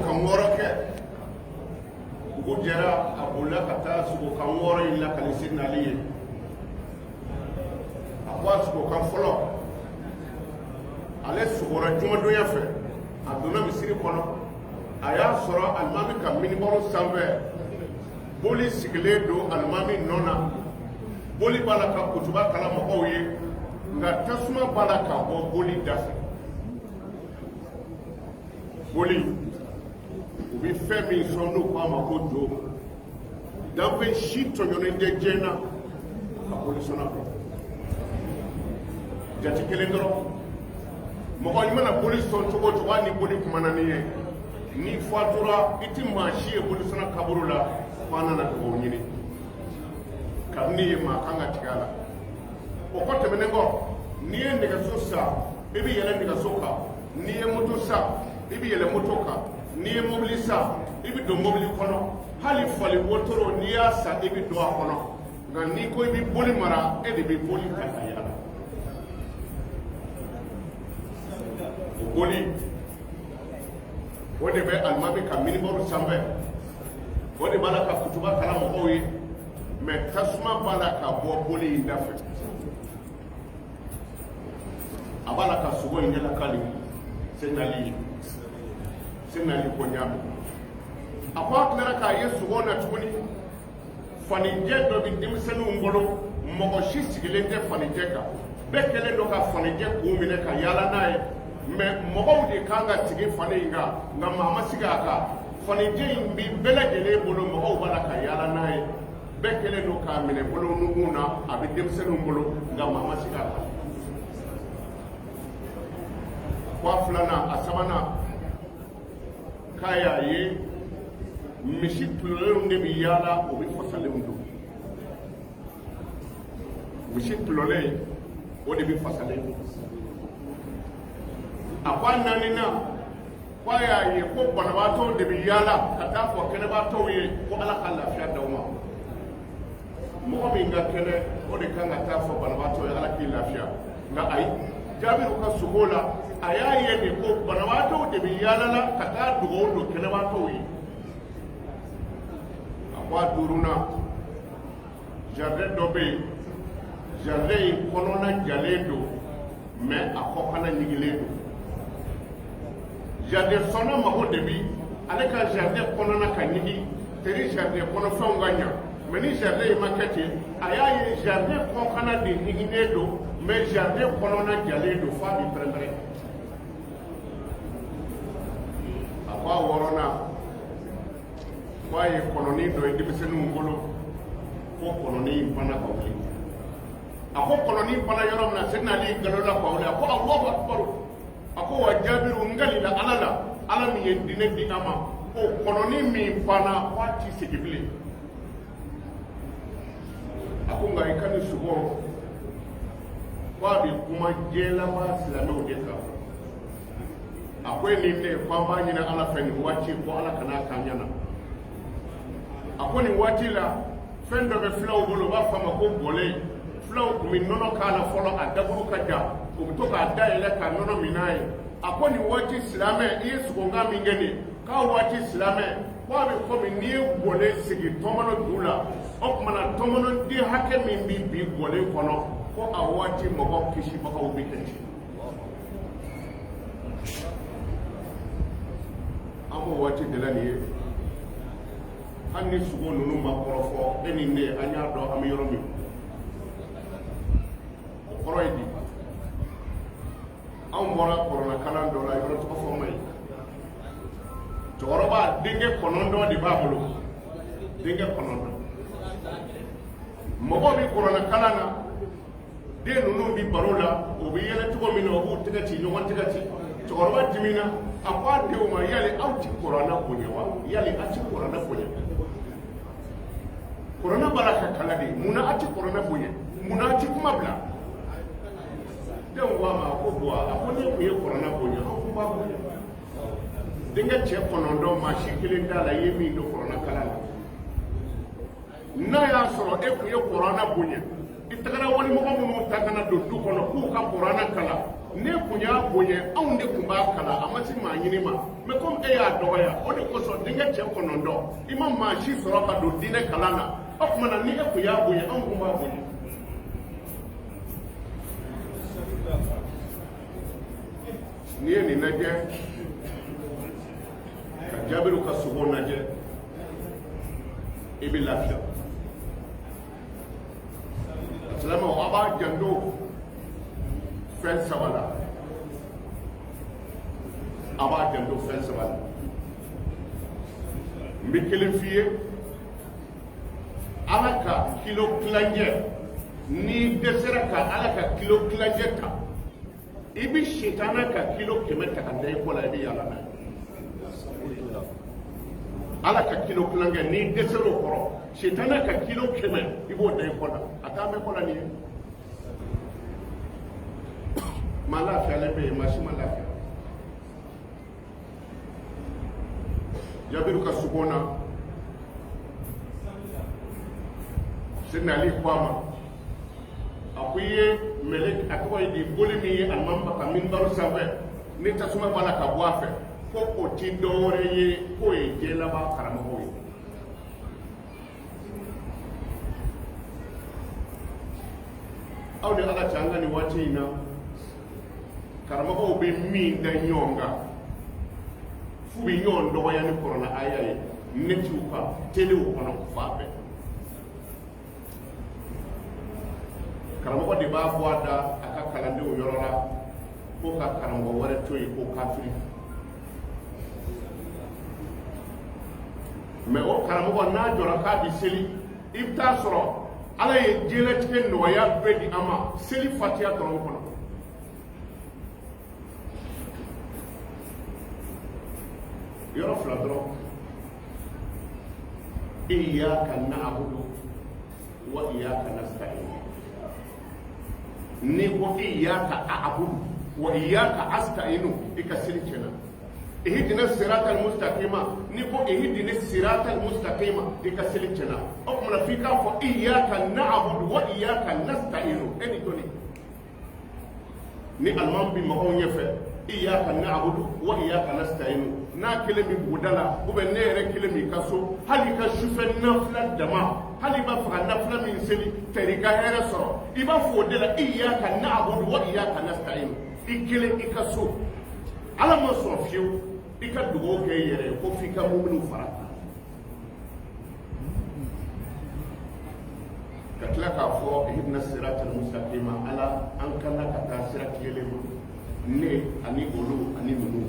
Sogokan wɔɔrɔ kɛ. Dugu jɛra, a bolila ka taa sogokan wɔɔrɔ in lakali Sidina Ali ye. A ko a sogokan fɔlɔ, ale sogora jumadonya fɛ, a donna misiri kɔnɔ, a y'a sɔrɔ alimami ka minibaro sanfɛ, boli sigilen don alimami nɔ na. Boli b'a la ka kutuba kalan mɔgɔw ye, nka tasuma b'a la ka bɔ boli da fɛ. Boli, u bɛ fɛn min sɔn n'u k'a ma ko jo, danfɛn si tɔɲɔnen tɛ diɲɛ na ka boli sɔnna kɔ. Jate kelen dɔrɔn, mɔgɔ i mana boli sɔn cogo o cogo, hali ni boli kumana n'i ye, n'i fatura, i ti maa si ye boli sɔnna kaburu la fo an nana dugawu ɲini. Kabini ye maa kan ka tigɛ a la. O kɔ tɛmɛnen kɔ, n'i ye nɛgɛso san, i bɛ yɛlɛ nɛgɛso kan. N'i ye moto san, i bɛ yɛlɛ moto kan. N'i ye mobili san, i bɛ don mobili kɔnɔ. Hali fali wotoro, n'i y'a san, i bɛ don a kɔnɔ. Nka n'i ko i bɛ boli mara, e de bɛ boli ta ka yala. O boli, o de bɛ alimami ka minibaru sanfɛ, o de b'a la ka kutuba kalan mɔgɔw ye, mais tasuma b'a la ka bɔ boli in da fɛ. A b'a la ka sogo in kɛ lakali Seyidina Ali ye. Seyidina Ali ko n y'a mɛn. A ko a tilara k'a ye sogo na tuguni, fanijɛ dɔ bɛ denmisɛnninw bolo, mɔgɔ si sigilen tɛ fanijɛ kan, bɛɛ kɛlen don ka fanijɛ kun minɛ ka yaala n'a ye, mais mɔgɔw de kan ka sigi fani in kan, nka maa ma sigi a kan. Fanijɛ in bɛ bɛɛ lajɛlen bolo, mɔgɔw b'a la ka yaala n'a ye, bɛɛ kɛlen don k'a minɛ bolonukun na, a bɛ denmisɛnninw bolo, nka maa ma sigi a kan. Ko a filanan, a sabanan, k'a y'a ye misi tulolenw de bɛ yaala, o bɛ fasalenw dun. Misi tulolen, o de bɛ fasalen dun. A ko a naaninan, ko a y'a ye ko banabaatɔw de bɛ yaala ka taa fɔ kɛnɛbaatɔw ye ko Ala ka lafiya d'aw ma. Mɔgɔ min ka kɛnɛ, o de kan ka taa fɔ banabaatɔ ye Ala k'i lafiya. Nka ayi, Jabiru ka sogo la, a y'a ye de ko banabaatɔw de bɛ yaala la ka taa dugawu don kɛnɛbaatɔw ye. A ko a duurunan, jardin dɔ bɛ yen, jardin in kɔnɔna jalen don, mais a kɔkanna ɲigilen don. Jardin sɔnna mago de bi ale ka jardin kɔnɔna ka ɲigi, teri jardin kɔnɔfɛnw ka ɲa, mais ni jardin in ma kɛ ten, a y'a ye jardin kɔkanna de ɲiginnen don, mais jardin kɔnɔna jalen don f'a bɛ pɛrɛn-pɛrɛn. A ko a wɔɔrɔnan, ko a ye kɔnɔnin dɔ ye denmisɛnninw bolo, ko kɔnɔnin in panna ka wuli. A ko kɔnɔnin panna yɔrɔ min na, Seyidina Ali galola ka wuli, a ko Alahu akibaru. A ko wa Jabiru, n kalila Ala la, Ala min ye diinɛ di an ma, ko kɔnɔnin min panna, ko a ti segin bilen. A ko nka i ka nin sogo, ko a bɛ kuma diɲɛ laban silamɛw de kan. A ko e ni ne, ko an b'a ɲini Ala fɛ nin waati, ko Ala kana k'an ɲɛna. A ko nin waati la, fɛn dɔ bɛ fulaw bolo, u b'a fɔ a ma ko gɔlɛ. Fulaw tun bɛ nɔnɔ k'a la fɔlɔ, a daburu ka jan, u bɛ to k'a dayɛlɛ ka nɔnɔ min n'a ye. A ko nin waati silamɛ, i ye sogonkan min kɛ nin k'a waati silamɛ, ko a bɛ komi n'i ye gɔlɛ sigi tɔmɔnɔ ju la, o tuma na tɔmɔnɔden hakɛ min bɛ bin gɔlɛ kɔnɔ, ko a waati mɔgɔ kisibagaw bɛ kɛ ten. An b'o waati de la nin ye. Hali ni sogo ninnu ma kɔrɔfɔ, e ni ne, an y'a dɔn an bɛ yɔrɔ min. O kɔrɔ ye di? Anw bɔra kuranɛkalan dɔ la, yɔrɔ tɔgɔ fɔ ma ye. Cɛkɔrɔba denkɛ 9 de b'a bolo, denkɛ 9. Mɔgɔw bɛ kuranɛkalan na, den ninnu bɛ baro la, u bɛ yɛlɛ cogo min na, u b'u tɛgɛ ci, ɲɔgɔn tɛgɛ ci. Cɛkɔrɔba dimina, a ko a denw ma: yali aw ti kuranɛ bonya wa? Yali aw ti kuranɛ bonya? Kuranɛ b'a la ka kalan de, munna aw ti kuranɛ bonya? Munna aw ti kuma bila? Denw ko a ma ko buwa, a ko ne tun ye kuranɛ bonya, aw tun b'a bonya. Denkɛ cɛ 9, maa si kelen t'a la i ye min don kuranɛ kalan na. N'a y'a sɔrɔ e tun ye kuranɛ bonya, i tagara walimɔgɔ minnu ta ka na don du kɔnɔ k'u ka kuranɛ kalan. Ne kun y'a bonya, anw de kun b'a kalan, a ma se maa ɲini ma, mais comme e y'a dɔgɔya, o de kosɔn denkɛ cɛ 9 i ma maa si sɔrɔ ka don diinɛ kalan na. O tuma na ni e kun y'a bonya, anw kun b'a bonya. N'i ye nin lajɛ ka Jabiru ka sugo lajɛ, i bɛ lafiya. Silamɛw, a b'a janto fɛn saba la, a b'a janto fɛn saba la. N bɛ kelen f'i ye, Ala ka kilo tilancɛ, n'i dɛsɛra ka Ala ka kilo tilancɛ ta, i bɛ sitana ka kilo 100 ta ka da i kɔ la, i bɛ yaala n'a ye. Ala ka kilo tilancɛ, n'i dɛsɛra o kɔrɔ, sitana ka kilo 100 i b'o da i kɔ la, a t'an bɛɛ kɔ la nin ye. Maa lafiyalen bɛ yen, maa si ma lafiya. Jabiru ka sugo na, Sidina Ali ko a ma, a ko i ye mɛlɛ, a tɔgɔ ye di, boli min ye alimami ka minbaru sanfɛ ni tasuma b'a la ka bɔ a fɛ, ko o ti dɔwɛrɛ ye k'o ye diɲɛ laban karamɔgɔw ye. Aw ni Ala cɛ, an ka nin waati in na, karamɔgɔw bɛ min da ɲɔgɔn kan, f'u bɛ ɲɔgɔn dɔgɔya ni kɔrɔna aya ye netiw kan, telew kɔnɔ, fan bɛɛ. Karamɔgɔ de b'a bɔ a da a ka kalandenw yɔrɔ la ko ka karamɔgɔ wɛrɛ to yen ko kafiri. Mais o karamɔgɔ n'a jɔra k'a bɛ seli, i bɛ taa sɔrɔ Ala ye diɲɛlatigɛ nɔgɔya bɛɛ di an ma seli fatiya dɔrɔn kɔnɔ. Yɔrɔ fila dɔrɔn, iyyaka na'budu wa iyyaka nasta'in. N'i ko iyyaka a'budu wa iyyaka asta'inu, i ka seli tiɲɛna. Ihdina siratal mustaqima, n'i ko ihdina siratal mustaqima, i ka seli tiɲɛna. O tuma na f'i k'a fɔ iyyaka na'budu wa iyyaka nasta'inu. E ni jɔni? Ni alimami bi mɔgɔw ɲɛfɛ iyyaka na'budu wa iyyaka nasta'inu, n'a kelen bɛ buguda la ou bien ne yɛrɛ kelen b'i ka so, hali i ka sufɛ nafila dama, hali i b'a fɛ ka nafila min seli tɛri i ka hɛrɛ sɔrɔ, i b'a fɔ o de la iyyaka na'budu wa iyyaka nasta'inu. I kelen i ka so, Ala ma sɔn fiyewu i ka dugawu kɛ i yɛrɛ ye ko f'i ka muminiw fara kan. Ka tila k'a fɔ ihdina siratal mustaqima, Ala an kana ka taa sira tilenlen ma, ne ani olu ani ninnu.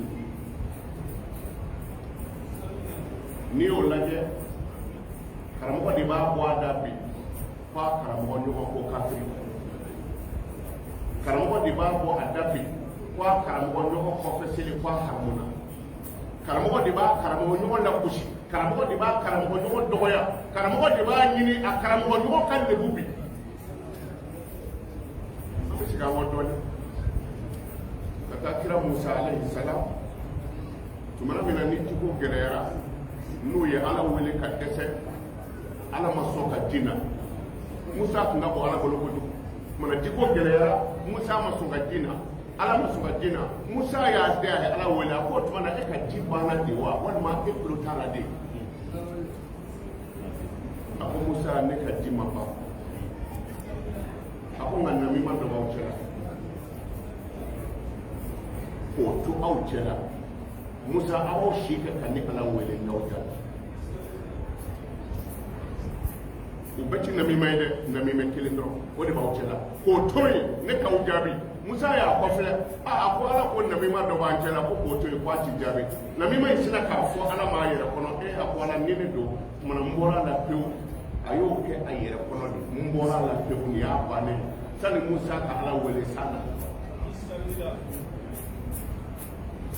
N'i y'o lajɛ, karamɔgɔ de b'a bɔ a da bi f'a karamɔgɔ ɲɔgɔn ko kafiri. Karamɔgɔ de b'a bɔ a da bi f'a karamɔgɔ ɲɔgɔn kɔfɛ seli f'a haramuna. Karamɔgɔ de b'a karamɔgɔ ɲɔgɔn lagosi, karamɔgɔ de b'a karamɔgɔ ɲɔgɔn dɔgɔya, karamɔgɔ de b'a ɲini a karamɔgɔ ɲɔgɔn ka lebu bi. An bɛ segin an kɔ dɔɔnin ka taa kira Musa alayhi salam. Tuma min na ni jiko gɛlɛyara, n'u ye Ala wele ka dɛsɛ, Ala ma sɔn ka ji na. Musa tun ka bon Ala bolo kojugu. Tuma na jiko gɛlɛyara, Musa ma sɔn ka ji na, Ala ma sɔn ka ji na. Musa y'a dɛ, a ye Ala wele, a ko o tuma na e ka ji banna de wa, walima e tulo t'a la de? A ko Musa, ne ka ji ma ban. A ko nka namima dɔ b'aw cɛla, k'o to aw cɛla. Musa, aw si kɛ ka ne Ala wele n'aw jaabi. U bɛɛ ti namima ye dɛ, namima kelen dɔrɔn o de b'aw cɛla, k'o to yen ne k'aw jaabi. Musa y'a kɔfilɛ, a ko Ala ko namima dɔ b'an cɛla, ko k'o to yen k'a ti jaabi. Namima in sina k'a fɔ Ala m'a yɛrɛ kɔnɔ, e a ko Ala ni ne don, kumana n bɔra a la pewu. A y'o kɛ a yɛrɛ kɔnɔ de, n bɔra a la pewu, nin y'a bannen. Sani Musa ka Ala wele san na,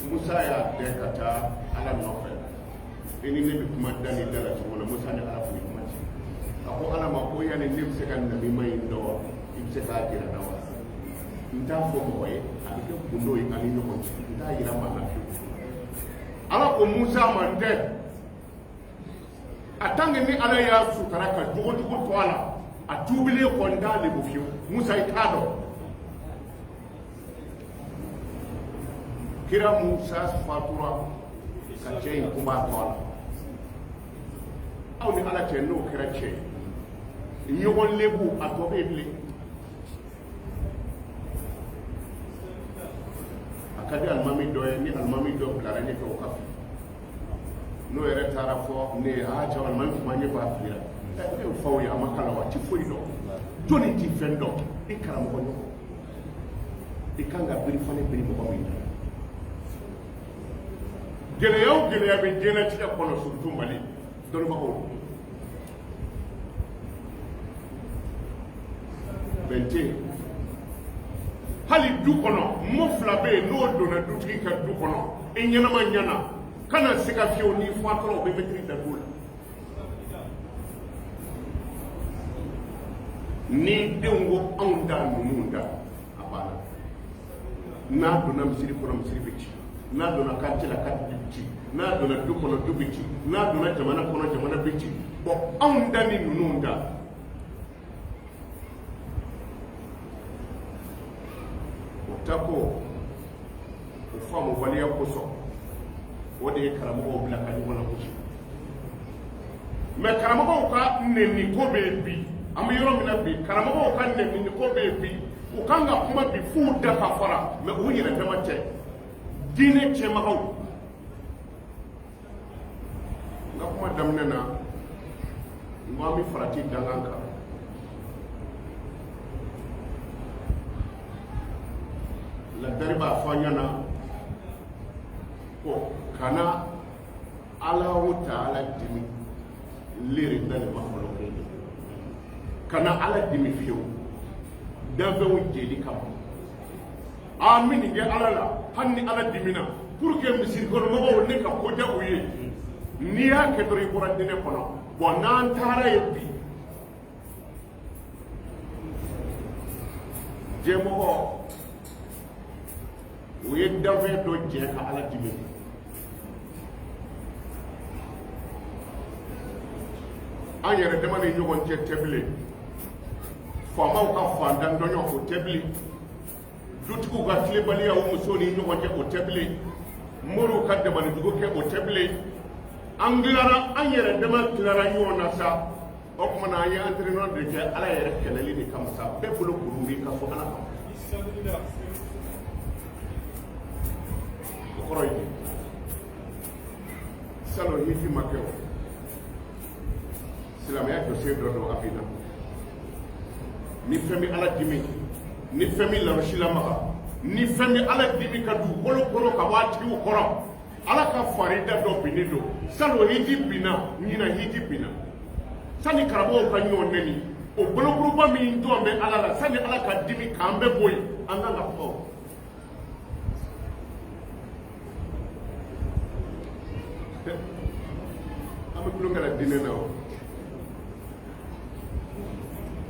Musa y'a dɛn ka taa Ala nɔfɛ. I ni ne bɛ kuma da ni da la cogo min na, Musa ni Ala tun bɛ kuma ci. A ko Ala ma ko yanni ne bɛ se ka namima in dɔn wa, i bɛ se k'a jira n na wa? N t'a fɔ mɔgɔ ye, a bɛ kɛ gundo ye an ni ɲɔgɔn cɛ, n t'a jira maa la fiyewu. Ala ko Musa ma n tɛ a tant que ni Ala y'a sutara ka jogojugu to a la, a tuubilen kɔ n t'a lebu fiyewu. Musa, i t'a dɔn. Kira Musa fatura ka cɛ in kunba to a la. Aw ni Ala cɛ, n'o kɛra cɛ ye, ɲɔgɔn lebu a tɔ bɛ yen bilen. A ka di alimami dɔ ye, ni alimami dɔ bilara ɲɛfɛ, o ka fili. N'o yɛrɛ taara fɔ ne ye: aa cɛ, alimami tun b'an ɲɛfɛ, a filila. Ɛ, ne y'o fɔ aw ye, a ma kalan wa? A ti foyi dɔn. Jɔnni ti fɛn dɔn? I karamɔgɔ ɲɔgɔn, i kan ka biri falen biri mɔgɔ min na. Gɛlɛya o gɛlɛya bɛ diɲɛlatigɛ kɔnɔ, surtout Mali, dɔnnibagaw bɛn tɛ yen. Hali du kɔnɔ, mot fila bɛ yen, n'o donna dutigi ka du kɔnɔ, i ɲɛnama ɲɛna, kana se ka fiyewu, n'i fatura, o bɛ mɛtiri da du la. Ni denw ko anw da, ninnu da, a banna. N'a donna misiri kɔnɔ, misiri bɛ ci. N'a donna quartier la, quartier bɛ ci. N'a donna du kɔnɔ, du bɛ ci. N'a donna jamana kɔnɔ, jamana bɛ ci. Bon, anw da ni ninnu da, o ta ko o faamubaliya kosɔn, o de ye karamɔgɔw bila ka ɲɔgɔn lagosi. Mais karamɔgɔw ka nɛni ko bɛ yen bi, an bɛ yɔrɔ min na bi, karamɔgɔw ka nɛni ko bɛ yen bi. U kan ka kuma bi f'u da ka fara, mais u yɛrɛ dama tɛ, diinɛ cɛmagaw. N ka kuma daminɛ na, n ko an bɛ farati dangan kan. Ladari b'a fɔ an ɲɛna ko kana Alahu taala dimi lere dali ma fɔlɔ, kana Ala dimi fiyewu danfɛnw jeli kama. An bɛ nin kɛ Ala la, hali ni Ala dimina, pour que misiri kɔnɔmɔgɔw ne ka ko diya u ye. N'i y'a kɛ dɔrɔn, i bɔra diinɛ kɔnɔ. Bon, n'an taara yen bi, diɲɛmɔgɔ u ye danfɛn dɔ jɛ ka Ala dimi. An yɛrɛ dama ni ɲɔgɔn cɛ tɛ bilen, faamaw ka fantan dɔɲɔ o tɛ bilen, dutigiw ka tilebaliya u musow ni ɲɔgɔn cɛ o tɛ bilen, moriw ka dabalijugu kɛ o tɛ bilen. An tilara, an yɛrɛ dama tilara ɲɔgɔn na sa. O tuma na, an ye entraînement de kɛ Ala yɛrɛ kɛlɛli de kama sa. Bɛɛ bolo kuru b'i ka so Ala kama. O kɔrɔ ye di? Salon hiji ma kɛ, o silamɛya jɔsen dɔ don. A bɛ na ni fɛn bɛ Ala dimi, ni fɛn bɛ larusi lamaga, ni fɛn bɛ Ala dimi ka dugukolo kɔnɔ ka bɔ a tigiw kɔrɔ, Ala ka farida dɔ binnen don. Salon hiji binna, ɲinan hiji binna. Sani karamɔgɔw ka ɲɔgɔn nɛni, o bolokuruba min jɔn bɛ Ala la, sani Ala ka dimi k'an bɛɛ bɔ yen, an kan ka kuma o. An bɛ tulonkɛ la diinɛ na. O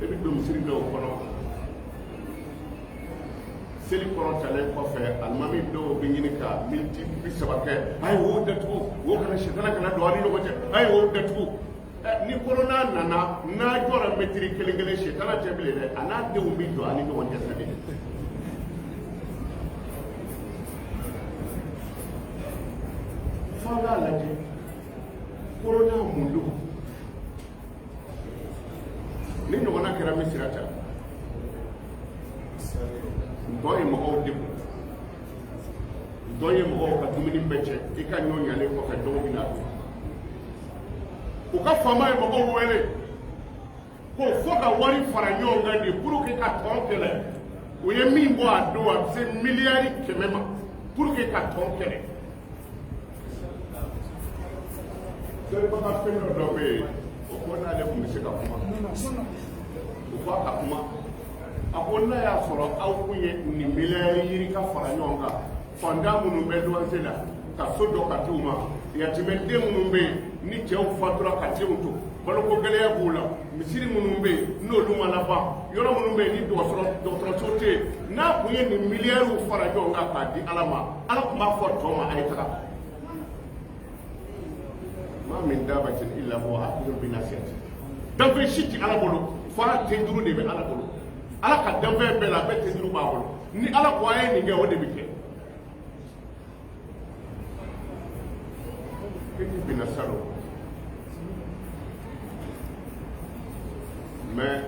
e bɛ don misiri dɔw kɔnɔ, seli kɔrɔ talen kɔfɛ, alimami dɔw bɛ ɲini ka miniti 30 kɛ: a ye wo datugu, wo kana sitana kana don aw ni ɲɔgɔn cɛ, a ye wo datugu. Ni korona nana, n'a jɔra mɛtiri kelen kelen, sitana tɛ bilen dɛ, a n'a denw bɛ jɔ aw ni ɲɔgɔn cɛ sɛbɛn. F'an k'a lajɛ, korona mun don? Ni ɲɔgɔnna kɛra Misira ta, ntɔn ye mɔgɔw degun, ntɔn ye mɔgɔw ka dumuni bɛɛ cɛ. I ka ɲɔ ɲalen kɔfɛ, dɔw bɛ na dun. U ka faama ye mɔgɔw wele ko fo ka wari fara ɲɔgɔn kan de pour que ka tɔn kɛlɛ. U ye min bɔ a don, a bɛ se miliyari 100 ma pour que ka tɔn kɛlɛ. Dɔnnibaga fɛn dɔ dɔ bɛ yen, o ko n'ale tun bɛ se ka kuma, o ko a ka kuma. A ko n'a y'a sɔrɔ aw kun ye nin miliyari yirika fara ɲɔgɔn kan, fantan minnu bɛ luwanse la, ka so dɔ ka di u ma, yatimɛden minnu bɛ yen ni cɛw fatura ka denw to, baloko gɛlɛya b'u la, misiri minnu bɛ yen n'olu ma laban, yɔrɔ minnu bɛ yen ni dɔgɔtɔrɔso tɛ yen, n'a kun ye nin miliyariw fara ɲɔgɔn kan k'a di Ala ma, Ala tun b'a fɔ tɔ ma a ye taga. Ma min dabatin illa huwa akhidhun bi nasiyati. Danfɛn si tɛ Ala bolo fo a ten duuru de bɛ Ala bolo. Ala ka danfɛn bɛɛ la, a bɛɛ ten duuru b'a bolo. Ni Ala ko a ye nin kɛ, o de bɛ kɛ. Kiti binna salon, mais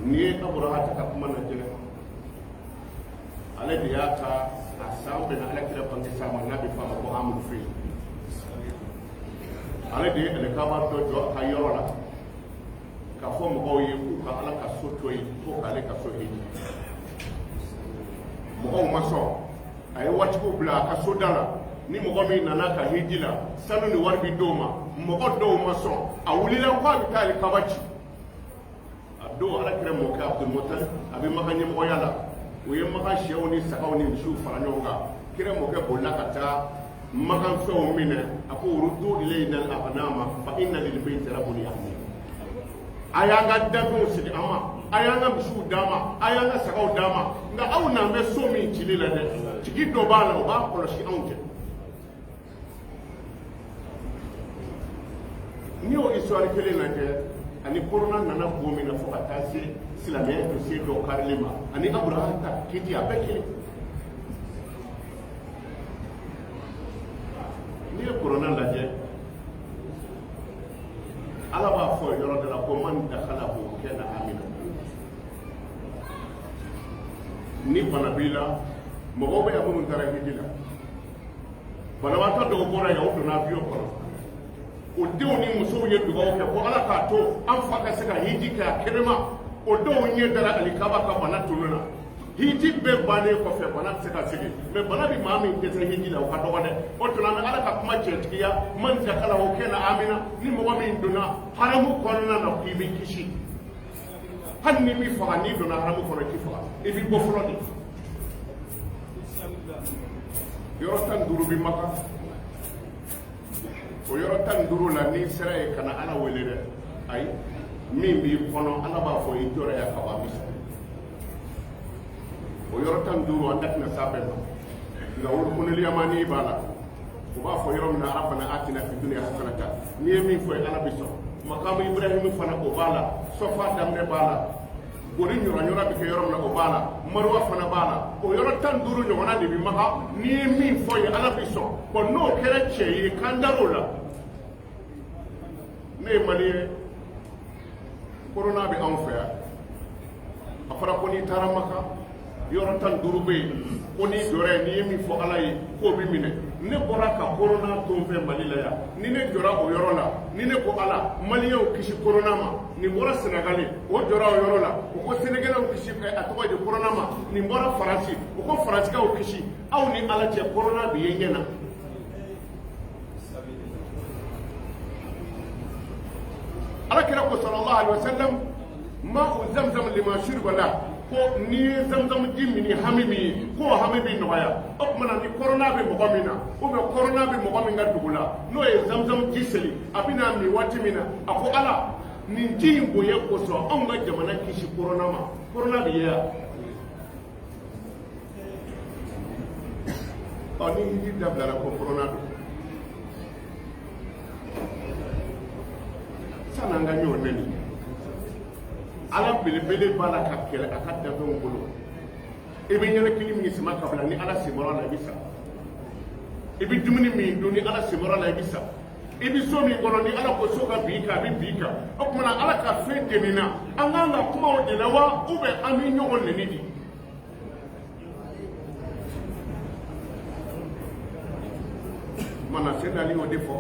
n'i ye Aburahata ka kuma lajɛ, ale de y'a ta a san bɛnna Ala kira bange san ma, n'a bɛ f'a ma ko Amadu Fili. Ale de ye alikaba dɔ jɔ a ka yɔrɔ la k'a fɔ mɔgɔw ye k'u ka Ala ka so to yen, ko k'ale ka so hiji. Mɔgɔw ma sɔn. A ye waritigiw bila a ka so da la, ni mɔgɔ min nana ka hiji la, sanu ni wari bi d'o ma. Mɔgɔ dɔw ma sɔn. A wulila ko a bɛ taa alikaba ci. A don, Ala kira mɔkɛ Abdulmutalib a bɛ Makan ɲɛmɔgɔya la. U ye Makan sɛw ni sagaw ni misiw fara ɲɔgɔn kan. Kira mɔkɛ bolila ka taa Makan fɛnw minɛ. A ko: ruddu ilayna al-aghnama fa inna lil bayti rabbun yahmi. A y'an ka dafɛnw sigi an ma, a y'an ka misiw d'an ma, a y'an ka sagaw d'an ma. Nka aw n'an bɛ so min cili la dɛ, tigi dɔ b'a la, o b'a kɔlɔsi anw cɛ. N'i y'o histoire kelen lajɛ, ani corona nana bon min na fo ka taa se silamɛya dossier dɔw karili ma, ani Aburaham ta kiti, a bɛɛ kelen. N'i ye corona lajɛ, Ala b'a fɔ yɔrɔ dɔ la ko man dakhalahu kana amina. Ni bana b'i la, mɔgɔw bɛ yan minnu taara hiji la, banabaatɔ dɔw bɔra yan, u donna avion kɔnɔ, o denw ni musow ye dugawu kɛ ko Ala k'a to an fa ka se ka hiji kɛ a kɛnɛma. O dɔw ɲɛ dara alikaba ka bana tunu na. Hiji bɛɛ bannen kɔfɛ, bana tɛ se ka segin, mais bana bɛ maa min dɛsɛ hiji la, o ka dɔgɔ dɛ. O tuma an bɛ Ala ka kuma cɛtigiya: man dakhalahu kana amina. Ni mɔgɔ min donna haramu kɔnɔna na, k'i bɛ kisi. Hali ni m'i faga, n'i donna haramu kɔnɔ, i t'i faga, i b'i bɔ fɔlɔ de. Yɔrɔ 15 bɛ Maka. O yɔrɔ 15 la, n'i sera yen, ka na Ala wele dɛ. Ayi, min b'i kɔnɔ, Ala b'a fɔ i jɔra yan ka ban, bi sɔrɔ. O yɔrɔ 15, an da tɛna s'a bɛɛ ma, nka rukunuliyamani b'a la. U b'a fɔ yɔrɔ min na rabbana atina fi dunya hasanata, n'i ye min fɔ ye, Ala bɛ sɔn. Makamu Ibrahim fana, o b'a la. Sɔfa daminɛ b'a la. Boli ɲɔrɔ bɛ kɛ yɔrɔ min na, o b'a la. Maruwa fana b'a la. O yɔrɔ 15 ɲɔgɔnna de bɛ Maka. N'i ye min fɔ ye, Ala bɛ sɔn. Bɔn, n'o kɛra cɛ ye k'an dar'o la. Ne ye Malien ye, korona bɛ anw fɛ yan. A fɔra ko n'i taara Maka, yɔrɔ 15 bɛ yen, ko n'i jɔra yen, n'i ye min fɔ Ala ye, k'o bɛ minɛ. Ne bɔra ka korona to n fɛ Mali la yan. Ni ne jɔra o yɔrɔ la, ni ne ko Ala, Maliyɛnw kisi korona ma. Nin bɔra Sɛnɛgali, o jɔra o yɔrɔ la, o ko Sɛnɛgalɛw kisi, a tɔgɔ ye di, korona ma. Nin bɔra Faransi, o ko Faransikaw kisi. Aw ni Ala cɛ, korona bi ye ɲɛ na. Ala kira ko sallallahu alaihi wasallam: ma'u zamzam lima shuriba la. Ko n'i ye zamzam ji min ni hami min ye, k'o hami bɛ nɔgɔya. O tuma na, ni korona bɛ mɔgɔ min na, ou bien korona bɛ mɔgɔ min ka dugu la, n'o ye zamzam ji seli, a bɛna min waati min na, a ko: Ala, nin ji in bonya kosɔn, anw ka jamana kisi korona ma. Korona bɛ ye yan. Ɔ, ni hiji dabilara ko korona don, san'an ka ɲɔgɔn nɛni, Ala belebele b'a la ka kɛlɛ a ka danfɛnw bolo. I bɛ ɲɛnakili min sama ka bila, ni Ala sen bɔra la, i bɛ sa. I bɛ dumuni min dun, ni Ala sen bɔra la, i bɛ sa. I bɛ so min kɔnɔ, ni Ala ko so ka bin kan, a bɛ bin kan. O tuma na, Ala ka fɛn jenina, an kan ka kuma o de la wa, ou bien an bɛ ɲɔgɔn nɛni de? Mana Sɛnali y'o de fɔ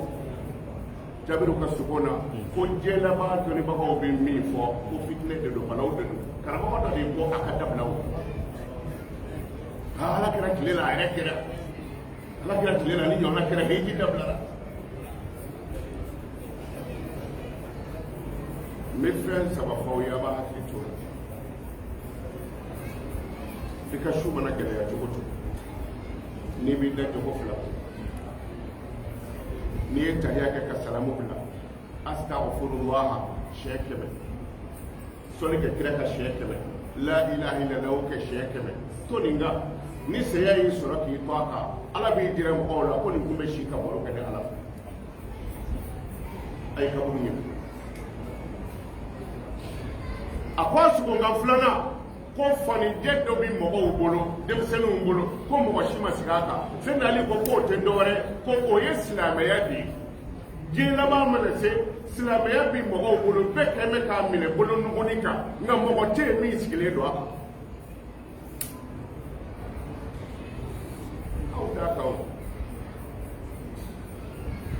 Jabiru ka sugo na ko diɲɛ dɔnnibagaw bɛ min fɔ ko fitinɛ de don, balaw de don. Karamɔgɔ dɔ de ko a ka dabila. O Ala kɛra tile la, a yɛrɛ kɛra Ala kɛra tile la, ni ɲɔgɔnna kɛra, hiji dabilara. N bɛ fɛn saba fɔ aw ye, a b'a hakili to la. I ka su mana gɛlɛya cogo cogo, n'i b'i da jogo fila, n'i ye tahiya kɛ ka salamu bila, astaghfirullah siɲɛ 100, sɔli kɛ kira ka siɲɛ 100, la ilaha illallah kɛ siɲɛ 100, to nin kan. Ni saya y'i sɔrɔ k'i to a kan, Ala b'i jira mɔgɔw la ko nin kun bɛ si ka baro kɛ ni Ala fɛ. A ye kaburu ɲini. A ko a sugunkan filanan. Ko fanijɛ dɔ bɛ mɔgɔw bolo, denmisɛnninw bolo, ko mɔgɔ si ma sigi a kan. Seyidina Ali ko k'o tɛ dɔwɛrɛ, ko o ye silamɛya de ye. Diɲɛ laban mana se, silamɛya bɛ mɔgɔw bolo, bɛɛ kɛn bɛ k'a minɛ bolo nuguni kan, nka mɔgɔ tɛ yen min sigilen don a kan. Aw t'a kan o.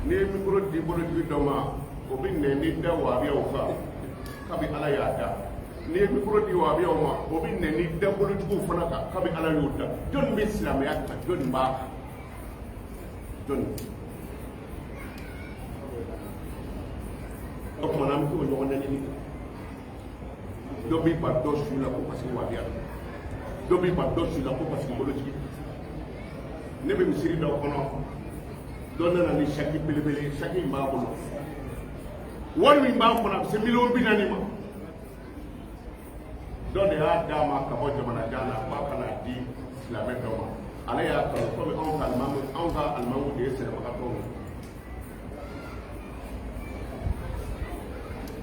N'i ye mikoro di bolotigi dɔ ma, o bɛ nɛni da wahabiyaw kan kabi Ala y'a da. N'i ye mikoro di wahabiyaw ma, o bɛ nɛni da bolotigiw fana kan kabi Ala y'o da. Jɔnni bɛ silamɛya kan, jɔnni b'a kan, jɔnni? O tuma na an bɛ t'o ɲɔgɔn nɛni kan. Dɔ b'i ban dɔ su la ko parce que wahabiya don, dɔ b'i ban dɔ su la ko parce que bolotigi. Ne bɛ misiri dɔ kɔnɔ, dɔ nana ni saki belebele, saki in b'a bolo, wari min b'a kɔnɔ a bɛ se 40 miliyɔn ma. Dɔ de y'a d'a ma ka bɔ jamana jan na k'a ka n'a di silamɛ dɔ ma. Ale y'a kanu komi anw ka alimamu, anw ka alimamu de ye sɛnɛbagatɔw ye.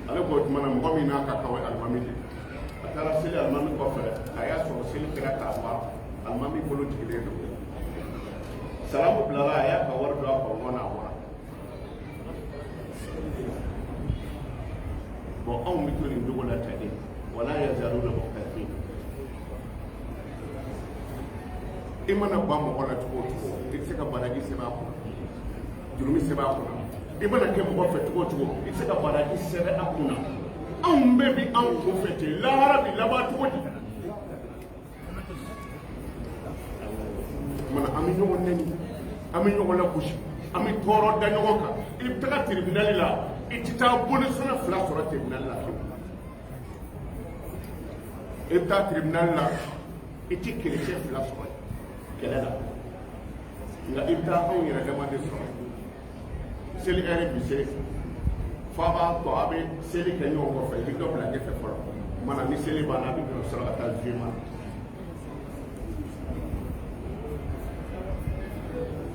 Ale ko o tuma na mɔgɔ min n'a ka kan o ye alimami de ye. A taara seli alimami kɔfɛ, a y'a sɔrɔ seli kɛra k'a ban, alimami bolo jigilen don. Salamu bilala, a y'a ka wari don a kɔrɔ na, a bɔra. Bon, anw bɛ to nin cogo la ten de. Wala yazaluna mukhtalifin. I mana ban mɔgɔ la cogo o cogo, i tɛ se ka baraji sɛbɛn a kunna, jurumi sɛbɛn a kunna. I mana kɛ mɔgɔ fɛ cogo o cogo, i tɛ se ka baraji sɛbɛn a kunna. Anw bɛɛ bi anw kun fɛ ten, lahara bi laban cogo di? Mana an bɛ ɲɔgɔn nɛni, an bɛ ɲɔgɔn lagosi, an bɛ tɔɔrɔ da ɲɔgɔn kan. I bɛ taga tribunal la, i tɛ taa bolisɔnna fila sɔrɔ tribunal la fiyewu. I bɛ taa tribunal la, i tɛ kerecɛn fila sɔrɔ kɛlɛ la, nka i bɛ taa anw yɛrɛ dama de sɔrɔ. Seli ɛri bi se, f'a b'a tɔ a bɛ seli kɛ ɲɔgɔn kɔfɛ, i bɛ dɔ bila ɲɛfɛ fɔlɔ. Mana ni seli banna, a bɛ sɔrɔ ka taa zuwe ma.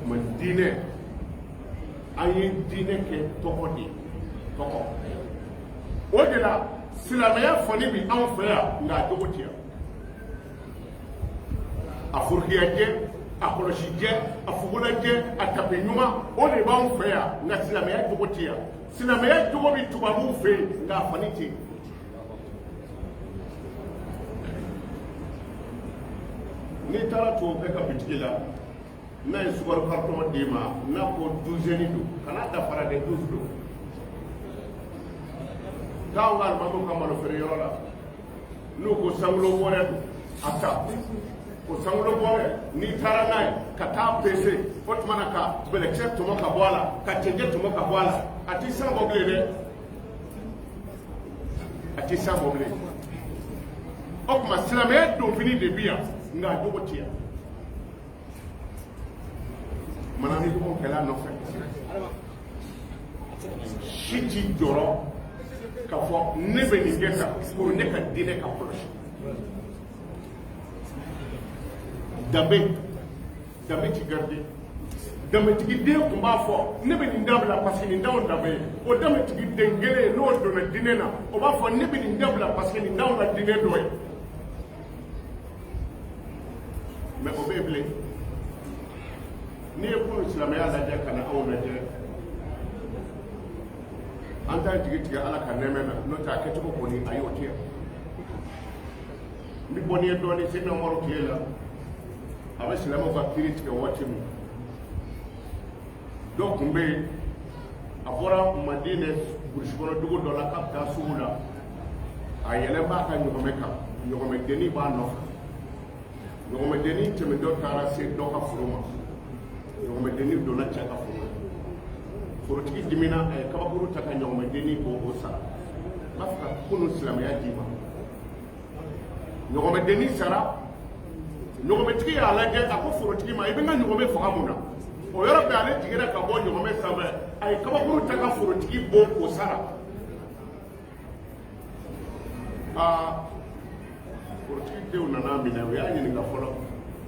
Ma diinɛ, an ye diinɛ kɛ tɔgɔ de ye, tɔgɔ. O de la silamɛya fani bi anw fɛ yan, nka a jogo tɛ yan. A forokiyajɛ, a kɔlɔsijɛ, a fugulajɛ, a tape ɲuman, o de b'anw fɛ yan, nka silamɛya jogo tɛ yan. Silamɛya jogo bɛ tubabuw fɛ yen, nka a fani tɛ yen. N'i taara tubabukɛ ka bitigi la, n'a ye sukaro karitɔn d'i ma, n'a ko douzaine don, kana dafara dɛ, 12 don. T'anw ka alimamiw ka malo feere yɔrɔ la, n'u ko sankolo bɔrɛ don, a ta o sankolo bɔrɛ, n'i taara n'a ye ka taa pese, o tuma na ka bɛlɛkisɛ tɔmɔ ka bɔ a la, ka cɛncɛn tɔmɔ ka bɔ a la, a t'i san bɔ bilen dɛ, a t'i san bɔ bilen. O tuma silamɛya donfini de bi yan, nka a jogo ti yan. Mana ni ɲɔgɔn kɛlɛ a nɔfɛ, si t'i jɔrɔ k'a fɔ ne bɛ nin kɛ tan pour ne ka diinɛ ka kɔlɔsi. Danbe, danbe ti garder. Danbetigi den tun b'a fɔ ne bɛ nin dabila parce que nin t'anw danbe ye. O danbetigi den kelen n'o donna diinɛ na, o b'a fɔ ne bɛ nin dabila parce que nin t'anw ka diinɛ dɔ ye. Mais o bɛ yen bilen. N'i ye kunun silamɛya lajɛ ka na anw lajɛ, an t'an jigi tigɛ Ala ka nɛɛmɛ na, n'o tɛ a kɛcogo kɔni a y'o tɛ yan. N bɛ bɔ n'i ye dɔɔnin. Seyidina Umaru tile la, a bɛ silamɛw ka kiiri tigɛ waati min, dɔ tun bɛ yen, a bɔra Madinɛ burusi kɔnɔ dugu dɔ la k'a bɛ taa sugu la. A yɛlɛn b'a ka ɲɔgɔmɛ kan, ɲɔgɔmɛdennin b'a nɔfɛ. Ɲɔgɔmɛdennin tɛmɛtɔ taara se dɔ ka foro ma, ɲɔgɔmɛdennin donna cɛ ka foro la. Forotigi dimina, a ye kabakuru ta ka ɲɔgɔmɛdennin bɔ, o sara. N b'a fɛ ka kunun silamɛya d'i ma. Ɲɔgɔmɛdennin sara, ɲɔgɔmɛtigi y'a lajɛ, a ko forotigi ma, i bɛ n ka ɲɔgɔmɛ faga mun na? O yɔrɔ bɛɛ ale jiginna ka bɔ ɲɔgɔmɛ sanfɛ, a ye kabakuru ta ka forotigi bon, o sara. Aa, forotigi denw nana minɛ, u y'a ɲininka fɔlɔ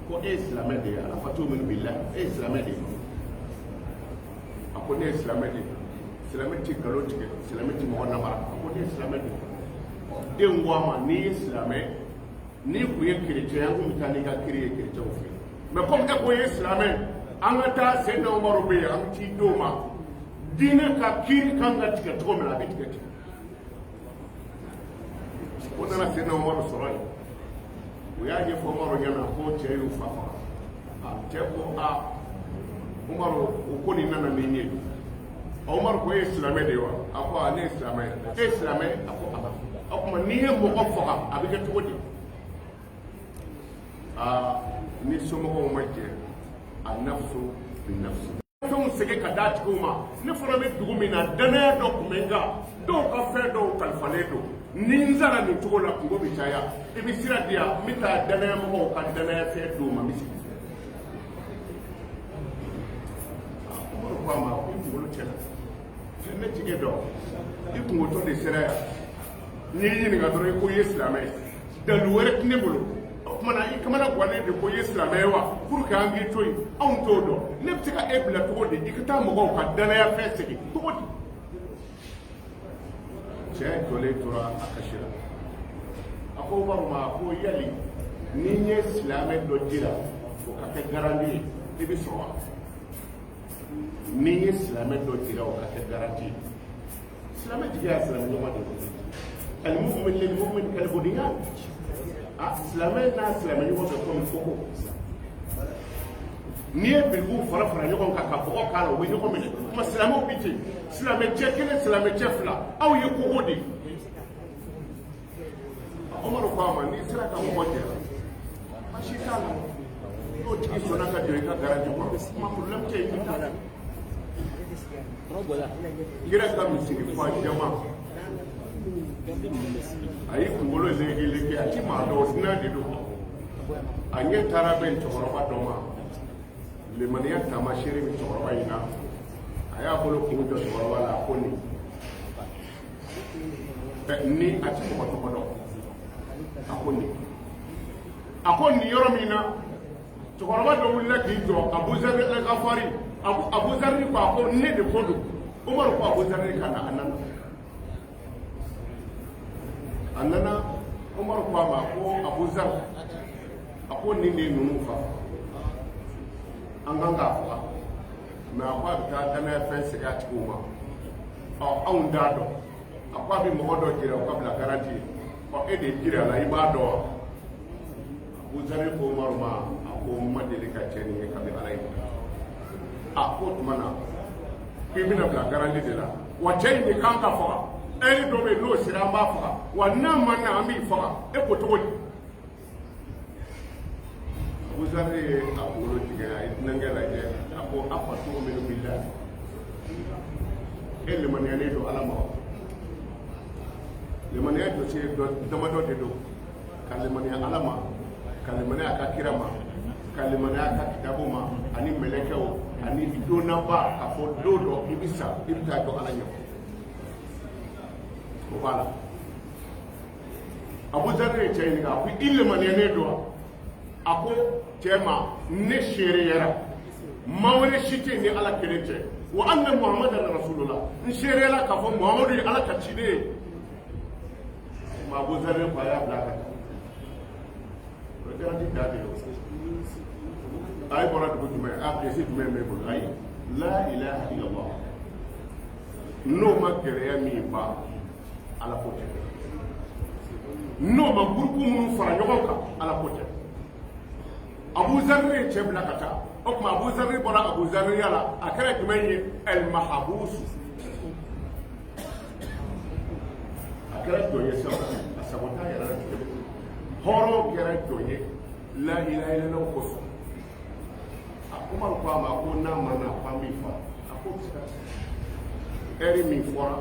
ko e ye silamɛ de ye? Afatu'minu billahi, e ye silamɛ de ye? A ko ne ye silamɛ de ye. Silamɛ ti nkalon tigɛ, silamɛ ti mɔgɔ namara. A ko ne ye silamɛ de ye. Denw ko a ma, n'i ye silamɛ N'i kun ye kerecɛn ye, an kun bɛ taa n'i ka kiri ye kerecɛnw fɛ yen. Mais comme e ko i ye silamɛ, an ka taa Seyidina Umaru bɛ yen, an bɛ t'i d'o ma. Diinɛ ka kiri kan ka tigɛ cogo min na, a bɛ tigɛ ten. O nana Seyidina Umaru sɔrɔ yen. U y'a ɲɛfɔ Umaru ɲɛna ko cɛ y'u fa faga. A cɛ ko a Umaru, o ko nin nana ni n ye. Umaru ko e ye silamɛ de ye wa? A ko a ne ye silamɛ ye. E ye silamɛ ye? A ko a. O tuma n'i ye mɔgɔ faga a bɛ kɛ cogo di? Aa ni somɔgɔw ma jɛ a nafsu bi nafsi. Fɛnw segin ka d'a tigiw ma. Ne fana bɛ dugu min na, danaya dɔ tun bɛ n kan, dɔw ka fɛn dɔw kalifalen don. Ni n sara nin cogo la, kunko bɛ caya. I bɛ sira di yan, n bɛ taa danaya mɔgɔw ka danaya fɛn d'u ma, n bɛ segin. Umaru ko a ma ko i kunkolo tiɲɛna. Ne t'i dɔn, i kungotɔ de sera yan. N y'i ɲininka dɔrɔn i ko i ye silamɛ ye. Dalu wɛrɛ tɛ ne bolo. O tuma na i kamana gannen de ko i ye silamɛ ye wa? Pour que an k'i to yen, anw t'o dɔn. Ne bɛ se ka e bila cogo di i ka taa mɔgɔw ka danaya fɛn segin cogo di? Cɛ jɔlen tora a kasi la. A ko Umaru ma ko yali ni n ye silamɛ dɔ jira o ka kɛ garanti ye, i bɛ sɔn wa? Ni n ye silamɛ dɔ jira o ka kɛ garanti ye. Silamɛ jigi y'a silamɛ ɲɔgɔn de ye. Alimumin lilmumin kalbuniyan. A silamɛ n'a silamɛ ɲɔgɔn bɛ komi koko. N'i ye birikiw fara fara ɲɔgɔn kan ka bɔgɔ k'a la, u bɛ ɲɔgɔn minɛ. Kuma silamɛw bɛ ten. Silamɛ cɛ kelen, silamɛ cɛ fila, aw ye koko de ye. Umaru ko a ma n'i sera ka mɔgɔ jira, baasi t'a la. N'o tigi sɔnna ka jɔ i ka garanti kɔrɔ, kuma problème tɛ yen, i bɛ taa. Kira ka misiri fa jama, a y'i kunkolo legelege, a ti maa dɔn, dunan de don. A ɲɛ taara bɛn cɛkɔrɔba dɔ ma, limaniya taamasere bɛ cɛkɔrɔba in na. A y'a bolo kun jɔ cɛkɔrɔba la, a ko nin ni a ti mɔgɔ tɔgɔ dɔn, a ko nin, a ko nin yɔrɔ min na, cɛkɔrɔba dɔ wulila k'i jɔ, Abuzari Al-Ghafari. Abuzari ko a ko ne de ko don. Umaru ko Abuzari ka na, a nana, a nana. Umaru ko a ma ko Abuzari, a ko nin de ye ninnu fa, an kan k'a faga, mais a ko a bɛ taa danaya fɛn segin a tigiw ma. Ɔ anw t'a dɔn. A ko a bɛ mɔgɔ dɔ jira o ka bila garanti ye. Ɔ e de jira a la, i b'a dɔn wa? Abuzari ko Umaru ma, a ko n ma deli ka cɛ nin ye kabi Ala ye. A ko o tuma na k'i bɛna bila garanti de la wa? Cɛ in de kan ka faga, ɛri dɔ bɛ yen n'o sera an b'a faga wa, n'a ma na an b'i faga. E ko cogo di? Abuzari ye a kunkolo tigɛ, a ye dunankɛ lajɛ, a ko afa tu'minu billahi, e limaniyalen don Ala ma wa? Limaniya jɔsen dɔ damadɔ de don: ka limaniya Ala ma, ka limaniya a ka kira ma, ka limaniya a ka kitabu ma, ani mɛlɛkɛw, ani donnaba, k'a fɔ don dɔ i bɛ sa, i bɛ taa jɔ Ala ɲɛ. O b'a la. Abuzari ye cɛ ɲininka, a ko i limaniyalen don wa? A ko cɛ ma, ne seereyara maa wɛrɛ si tɛ yen ni Ala kelen cɛ, wa anna Muhammadan rasulullah, n seereyara k'a fɔ Muhamadu ye Ala ka ciden ye. Ma Abuzari ko a y'a bila ka taa. O ye garanti da de ye. A ye bɔra dugu jumɛn? A pièce jumɛn b'e bolo? Ayi, la ilaha illallah, n'o ma gɛlɛya min ban, Ala ko tɛ. N'o ma gurupu minnu fara ɲɔgɔn kan, Ala ko tɛ. Abuzari ye cɛ bila ka taa. O tuma Abuzari bɔra Abuzariya la, a kɛra jumɛn ye? El mahabusu. A kɛra jɔn ye sisan, a sago t'a yɛrɛ la tuguni. Hɔrɔn kɛra jɔn ye la ilaha illallah kosɔn. A Umaru ko a ma ko n'a ma na k'an b'i fa. A ko bɛ se ka ɛri min fɔra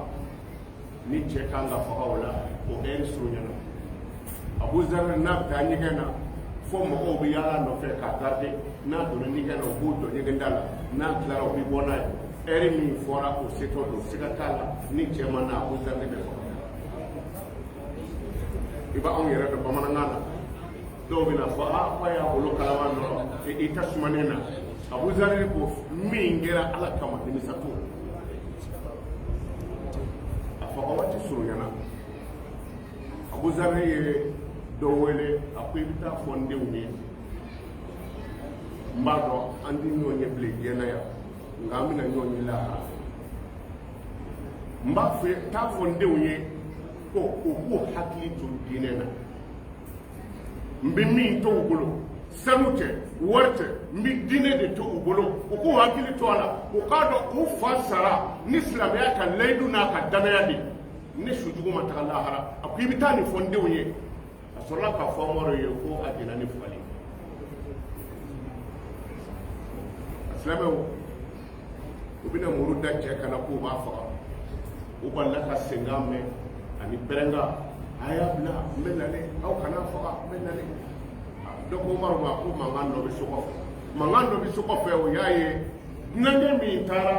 ni cɛ kan ka faga o la, o ɛri surunyana. Abuzari n'a bɛ taa ɲɛgɛn na, fo mɔgɔw bɛ yaala nɔfɛ k'a garder. N'a donna ɲɛgɛn na, u b'u jɔ ɲɛgɛn da la. N'a tilara, u bɛ bɔ n'a ye. Ɛri min fɔra, o setɔ don, siga t'a la, ni cɛ ma na, Abuzari bɛ faga. I b'anw yɛrɛ dɔn bamanankan na, dɔw bɛna fɔ aa k'a y'a bolo kalama dɔrɔn i ta sumanen na. Abuzari ko min kɛra Ala kama, nimisa t'o. A faga waati surunyana. Abuzari ye dɔ wele, a ko i bɛ taa fɔ n denw ye, n b'a dɔn an tɛ ɲɔgɔn ye bilen diɲɛ na yan, nka an bɛna ɲɔgɔn ye lahara. N b'a fɛ taa fɔ n denw ye ko u k'u hakili to diinɛ na. N bɛ min to u bolo, sanu tɛ, wari tɛ, n bɛ diinɛ de to u bolo. U k'u hakili to a la, u k'a dɔn u fa sara ni silamɛya ka layidu n'a ka danaya de. Ne sujugu ma taga lahara. A ko i bɛ taa nin fɔ n denw ye. A sɔrɔla k'a fɔ Umaru ye ko a jɛnna ni fagali. A silamɛw, u bɛna muru da cɛ kan na k'u b'a faga. U balila ka senkan mɛn ani pɛrɛnkan. A y'a bila, n bɛ nalen, aw kana faga, n bɛ nalen. Dɔ ko Umaru ma ko mankan dɔ bɛ so kɔfɛ, mankan dɔ bɛ so kɔfɛ. O y'a ye dunankɛ min taara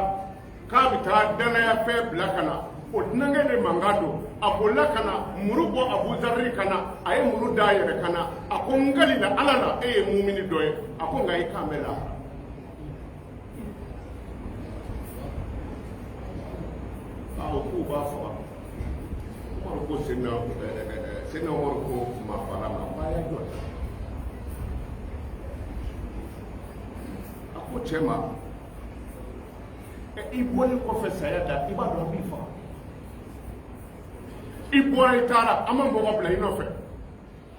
k'a bɛ taa danaya fɛn bila ka na, o dunankɛ de mankan don. A bolila ka na muru bɔ Abuzari kan na, a ye muru da a yɛrɛ kan na. A ko n kalila Ala la, e ye mumini dɔ ye. A ko nka i kan bɛ lahara. O k'u b'a faga. Umaru ko Seyidina Umaru ko maa fagala ma, ko a y'a jɔ. A ko cɛ ma, i bɔlen kɔfɛ saya da, i b'a dɔn an b'i faga. I bɔra, i taara, an ma mɔgɔ bila i nɔfɛ,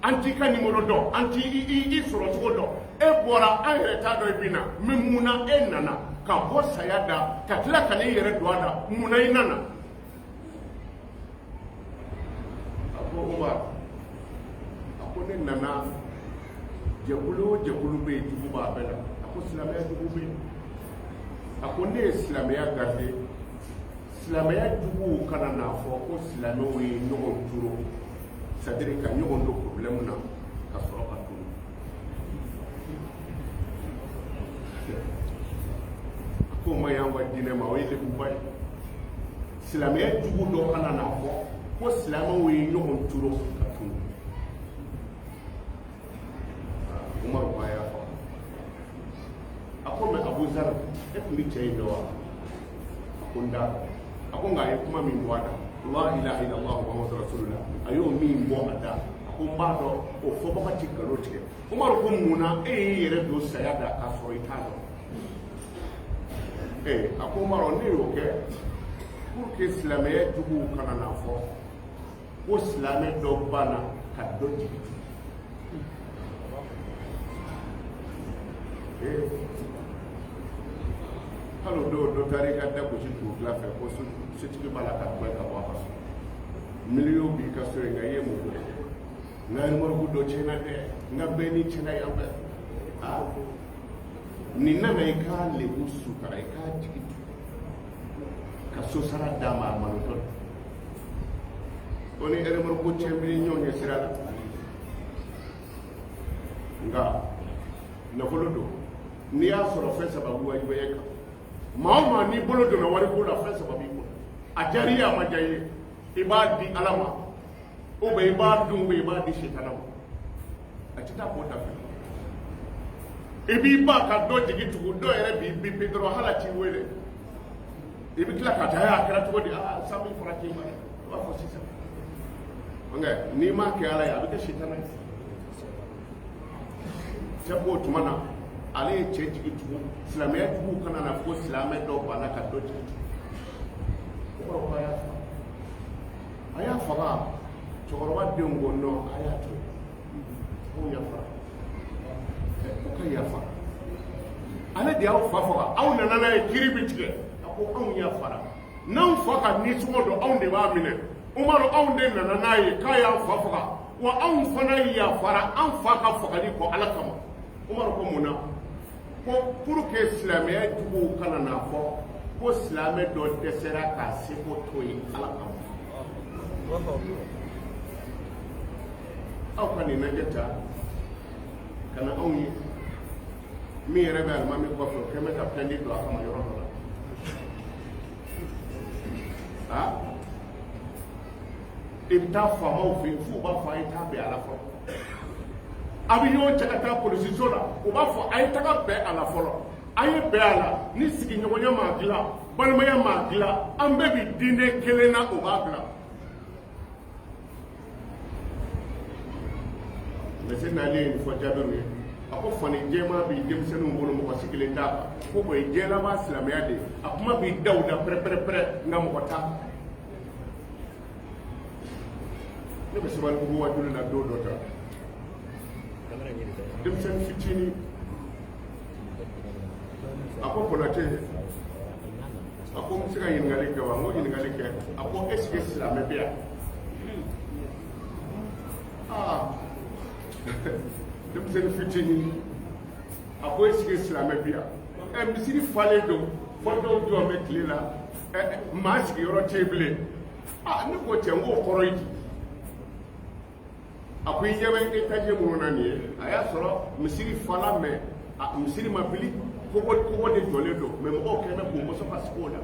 an t'i ka nimoro dɔn, an t'i i sɔrɔ cogo dɔn. E bɔra, an yɛrɛ t'a dɔn i bɛ na mɛ. Mun na e nana ka bɔ saya da, ka tila ka n'i yɛrɛ don a da? Mun na i nana? A ko Umar, a ko ne nana, jɛkulu o jɛkulu bɛ yen, jugu b'a bɛɛ la. A ko silamɛya jugu bɛ yen. A ko ne ye silamɛya garde, silamɛya juguw kana n'a fɔ ko silamɛw ye ɲɔgɔn turu, c'est à dire ka ɲɔgɔn don problème na ka sɔrɔ ka turu. A k'o ma ɲi an ka diinɛ ma, o ye lebuba ye. Silamɛya jugu dɔ kana n'a fɔ ko silamɛw ye ɲɔgɔn turu ka turu. Umaru ko a y'a fɔ. A ko mɛ Abuzar, e tun bɛ cɛ in dɔn wa? A ko n t'a dɔn. A ko nka a ye kuma min bɔ a da, la ilaha illallah muhammadu rasulullah, a y'o min bɔ a da, a ko n b'a dɔn o fɔbaga ti nkalon tigɛ. Umaru ko mun na e y'i yɛrɛ don saya da k'a sɔrɔ i t'a dɔn? Ee, a ko Umaru, ne y'o kɛ pour que silamɛya juguw kana n'a fɔ ko silamɛ dɔ banna ka dɔ jigi tugu. Ee, hali o don, dɔ taara i ka da gosi dugutila fɛ ko sotigi b'a la ka gɛn ka bɔ a ka so. Miliyɔn b'i ka so yen, nka i ye mun kɛ? N ka remorque dɔ tiɲɛna dɛ, n ka bɛɛ ni tiɲɛna yan fɛ. Aa, nin nana i k'a lebu sutara, i k'a jigi tugu, ka so sara d'a ma, a malotɔ. O ni remorque cɛ bɛ ɲɔgɔn ye sira la. Nka nafolo don, n'i y'a sɔrɔ fɛn saba bɛ wajibiya e kan. Maa o maa n'i bolo donna wariko la, fɛn saba b'i bolo. A diyara i ye, a ma diya i ye, i b'a di Ala ma, ou bien i b'a dun, ou bien i b'a di sitana ma. A tɛ taa k'o da fɛ. I b'i ba ka dɔ jigi tugu, dɔ yɛrɛ b'i bipi dɔrɔn, hali a t'i wele. I bɛ tila ka taa, a kɛra cogo di? Aa, san min fara k'i ma dɛ, i b'a fɔ sisan. Nka n'i m'a kɛ Ala ye, a bɛ kɛ sitana ye. Cɛ b'o tuma na, ale ye cɛ jigi tugu, silamɛya juguw kana na ko silamɛ dɔ banna ka dɔ jigi tugu. O kɔrɔ ko a y'a faga, a y'a faga. Cɛkɔrɔba denw ko non, a y'a to yen, aw yafara, o ka yafa. Ale de y'aw fa faga, aw nana n'a ye, kiri bɛ tigɛ. A ko anw yafara, n'anw fa ka nisɔngɔ don, anw de b'a minɛ. Umaru, anw de nana n'a ye k'a y'an fa faga, wa anw fana yafara an fa ka fagali kɔ Ala kama. Umaru ko mun na? Ko pour que silamɛya juguw kana n'a fɔ ko silamɛ dɔ dɛsɛra k'a seko to yen Ala kama. Aw ka nin lajɛ ta ka na anw ye min yɛrɛ bɛ alimami kɔfɛ, o kɛn bɛ ka plainte don a kama yɔrɔ dɔ la. Aa, i bɛ taa faamaw fɛ yen, f'u b'a fɔ a ye taa bɛn a la fɔlɔ. A bɛ ɲɔgɔn cɛ ka taa polisiso la, u b'a fɔ a ye taga bɛn a la fɔlɔ. A ye bɛn a la, ni sigiɲɔgɔnya m'a dilan, balimaya m'a dilan, an bɛɛ bɛ diinɛ kelen na, o b'a bila. Mais Seydina Ali ye nin fɔ Jabiru ye, a ko fani jɛman b'i denmisɛnninw bolo, mɔgɔ sigilen t'a kan, ko o ye diɲɛ laban silamɛya de ye. A kuma b'i daw da pɛrɛ-pɛrɛ-pɛrɛ, nka mɔgɔ t'a kan. Ne bɛ Sabalibugu wajuli la don dɔ ta, denmisɛnnin fitinin a ko Konate, a ko n bɛ se ka ɲininkali kɛ wa? N ko ɲininkali kɛ. A ko est ce que silamɛ bɛ yan? Aa, denmisɛnnin fitinin a ko est ce que silamɛ bɛ yan? Ɛ, misiri falen don fo dɔw jɔ bɛ tile la, ɛ, maa sigiyɔrɔ tɛ yen bilen. Aa, ne ko cɛ, n k'o kɔrɔ ye di? A ko i ɲɛ bɛ étage minnu na nin ye, a y'a sɔrɔ misiri fala, mais a misiri ma bili, kogo kogo de jɔlen don, mais mɔgɔw kɛlen bɛ k'u mɔsɔn ka sigi o la.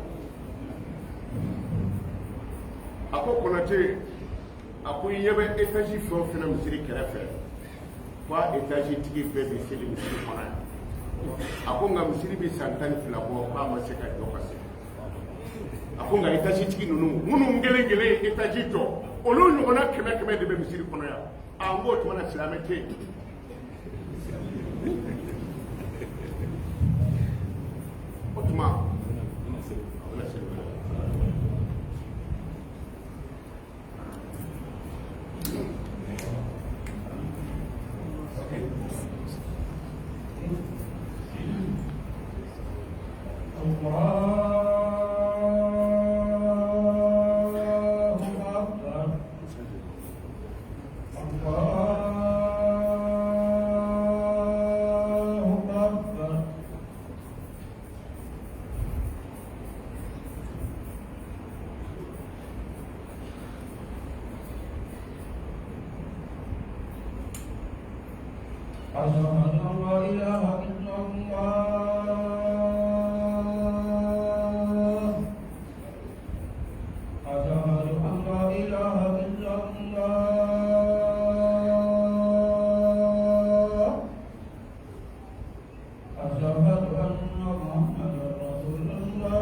A ko Konate, a ko i ɲɛ bɛ étage fɛn o fɛn na misiri kɛrɛfɛ, ko a étage tigi bɛɛ bɛ seli misiri kɔnɔ yan. A ko nka misiri bɛ san 12 bɔ, k'a ma se ka jɔ ka se. A ko nka étage tigi ninnu minnu kelen kelen ye étage jɔ, olu ɲɔgɔnna kɛmɛ kɛmɛ de bɛ misiri kɔnɔ yan. A n k'o tuma na silamɛ tɛ yen. O tuma a bɛna seli wɛrɛ. الله أكبر الله أكبر. أشهد أن لا إله إلا الله. أشهد أن لا إله إلا الله. أشهد أن محمدا رسول الله.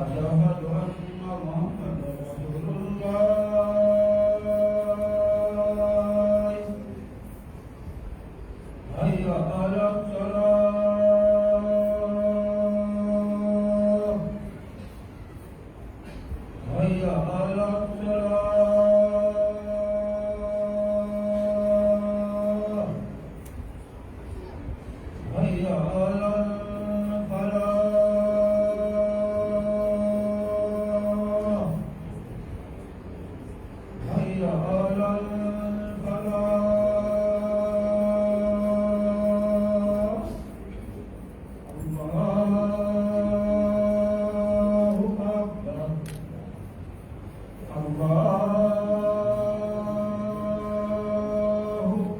أشهد أن محمدا رسول الله. هيا على الصلاة. هيا على الصلاة. هيا على الفلاح. هيا على الفلاح. الله أكبر. الله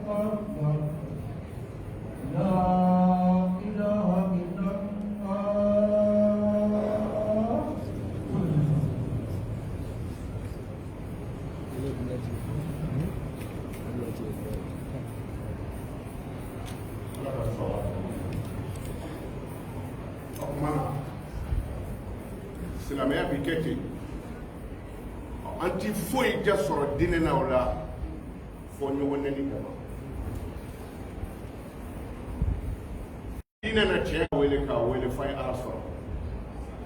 أكبر. لا إله إلا الله. Ala ka sɔn. O tuma na silamɛya bi kɛ ten, an ti foyi ja sɔrɔ diinɛ na o la fɔ ɲɔgɔn nɛni kama. Diinɛ na, cɛ wele k'a wele f'a ye Ala sɔrɔ.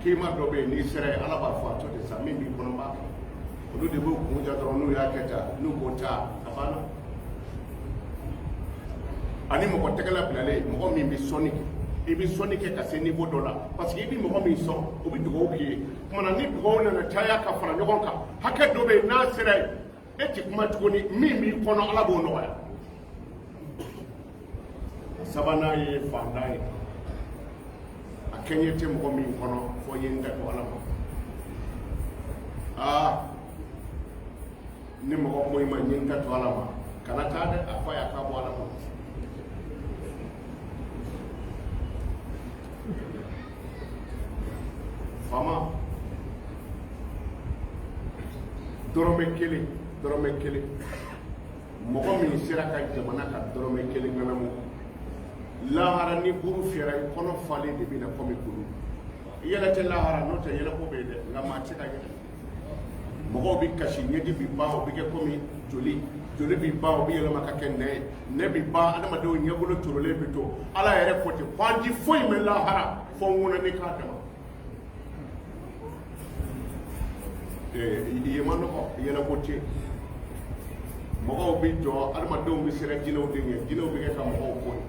Kima dɔ bɛ yen, n'i sera yen, Ala b'a fɔ a to ten sa, min b'i kɔnɔ n b'a kɛ. Olu de b'u kun ja dɔrɔn, n'u y'a kɛ tan, n'u ko taa, a banna. Ani mɔgɔ tɛgɛla bilalen, mɔgɔ min bɛ sɔnni kɛ, i bɛ sɔnni kɛ ka se niveau dɔ la, parce que i bɛ mɔgɔ min sɔn, o bɛ dugawu k'i ye. Kumana ni dugawu nana caya ka fara ɲɔgɔn kan, hakɛ dɔ bɛ yen, n'a sera yen, e ti kuma tuguni, min b'i kɔnɔ, Ala b'o nɔgɔya. Sabanan ye fantan ye, a kɛɲɛ tɛ mɔgɔ min kɔnɔ fɔ n ye n ta to Ala ma. Aa, ni mɔgɔ ko i ma n ye n ta to Ala ma, kana taa dɛ, a fɔ a ye a k'a bɔ Ala ma. Faama dɔrɔmɛ kelen, dɔrɔmɛ kelen, mɔgɔ min sera ka jamana ka dɔrɔmɛ kelen ŋanamu, lahara ni buru fiyɛra, i kɔnɔ falen de bɛ na komi kulu. Yɛlɛ tɛ lahara, n'o tɛ yɛlɛko bɛ yen dɛ, nka maa tɛ se ka yɛlɛ. Mɔgɔw bɛ kasi, ɲɛji bɛ ban, o bɛ kɛ komi joli, joli bɛ ban, o bɛ yɛlɛma ka kɛ nɛ ye, nɛ bɛ ban, adamadenw ɲɛbolo torolen bɛ to. Ala yɛrɛ ko ten ko an ti foyi mɛn lahara fo n ŋunani k'a dama. Yen man nɔgɔ, yɛlɛko tɛ yen. Mɔgɔw bɛ jɔ, adamadenw bɛ siran jinɛw de ɲɛ, jinɛw bɛ kɛ ka mɔgɔw kori.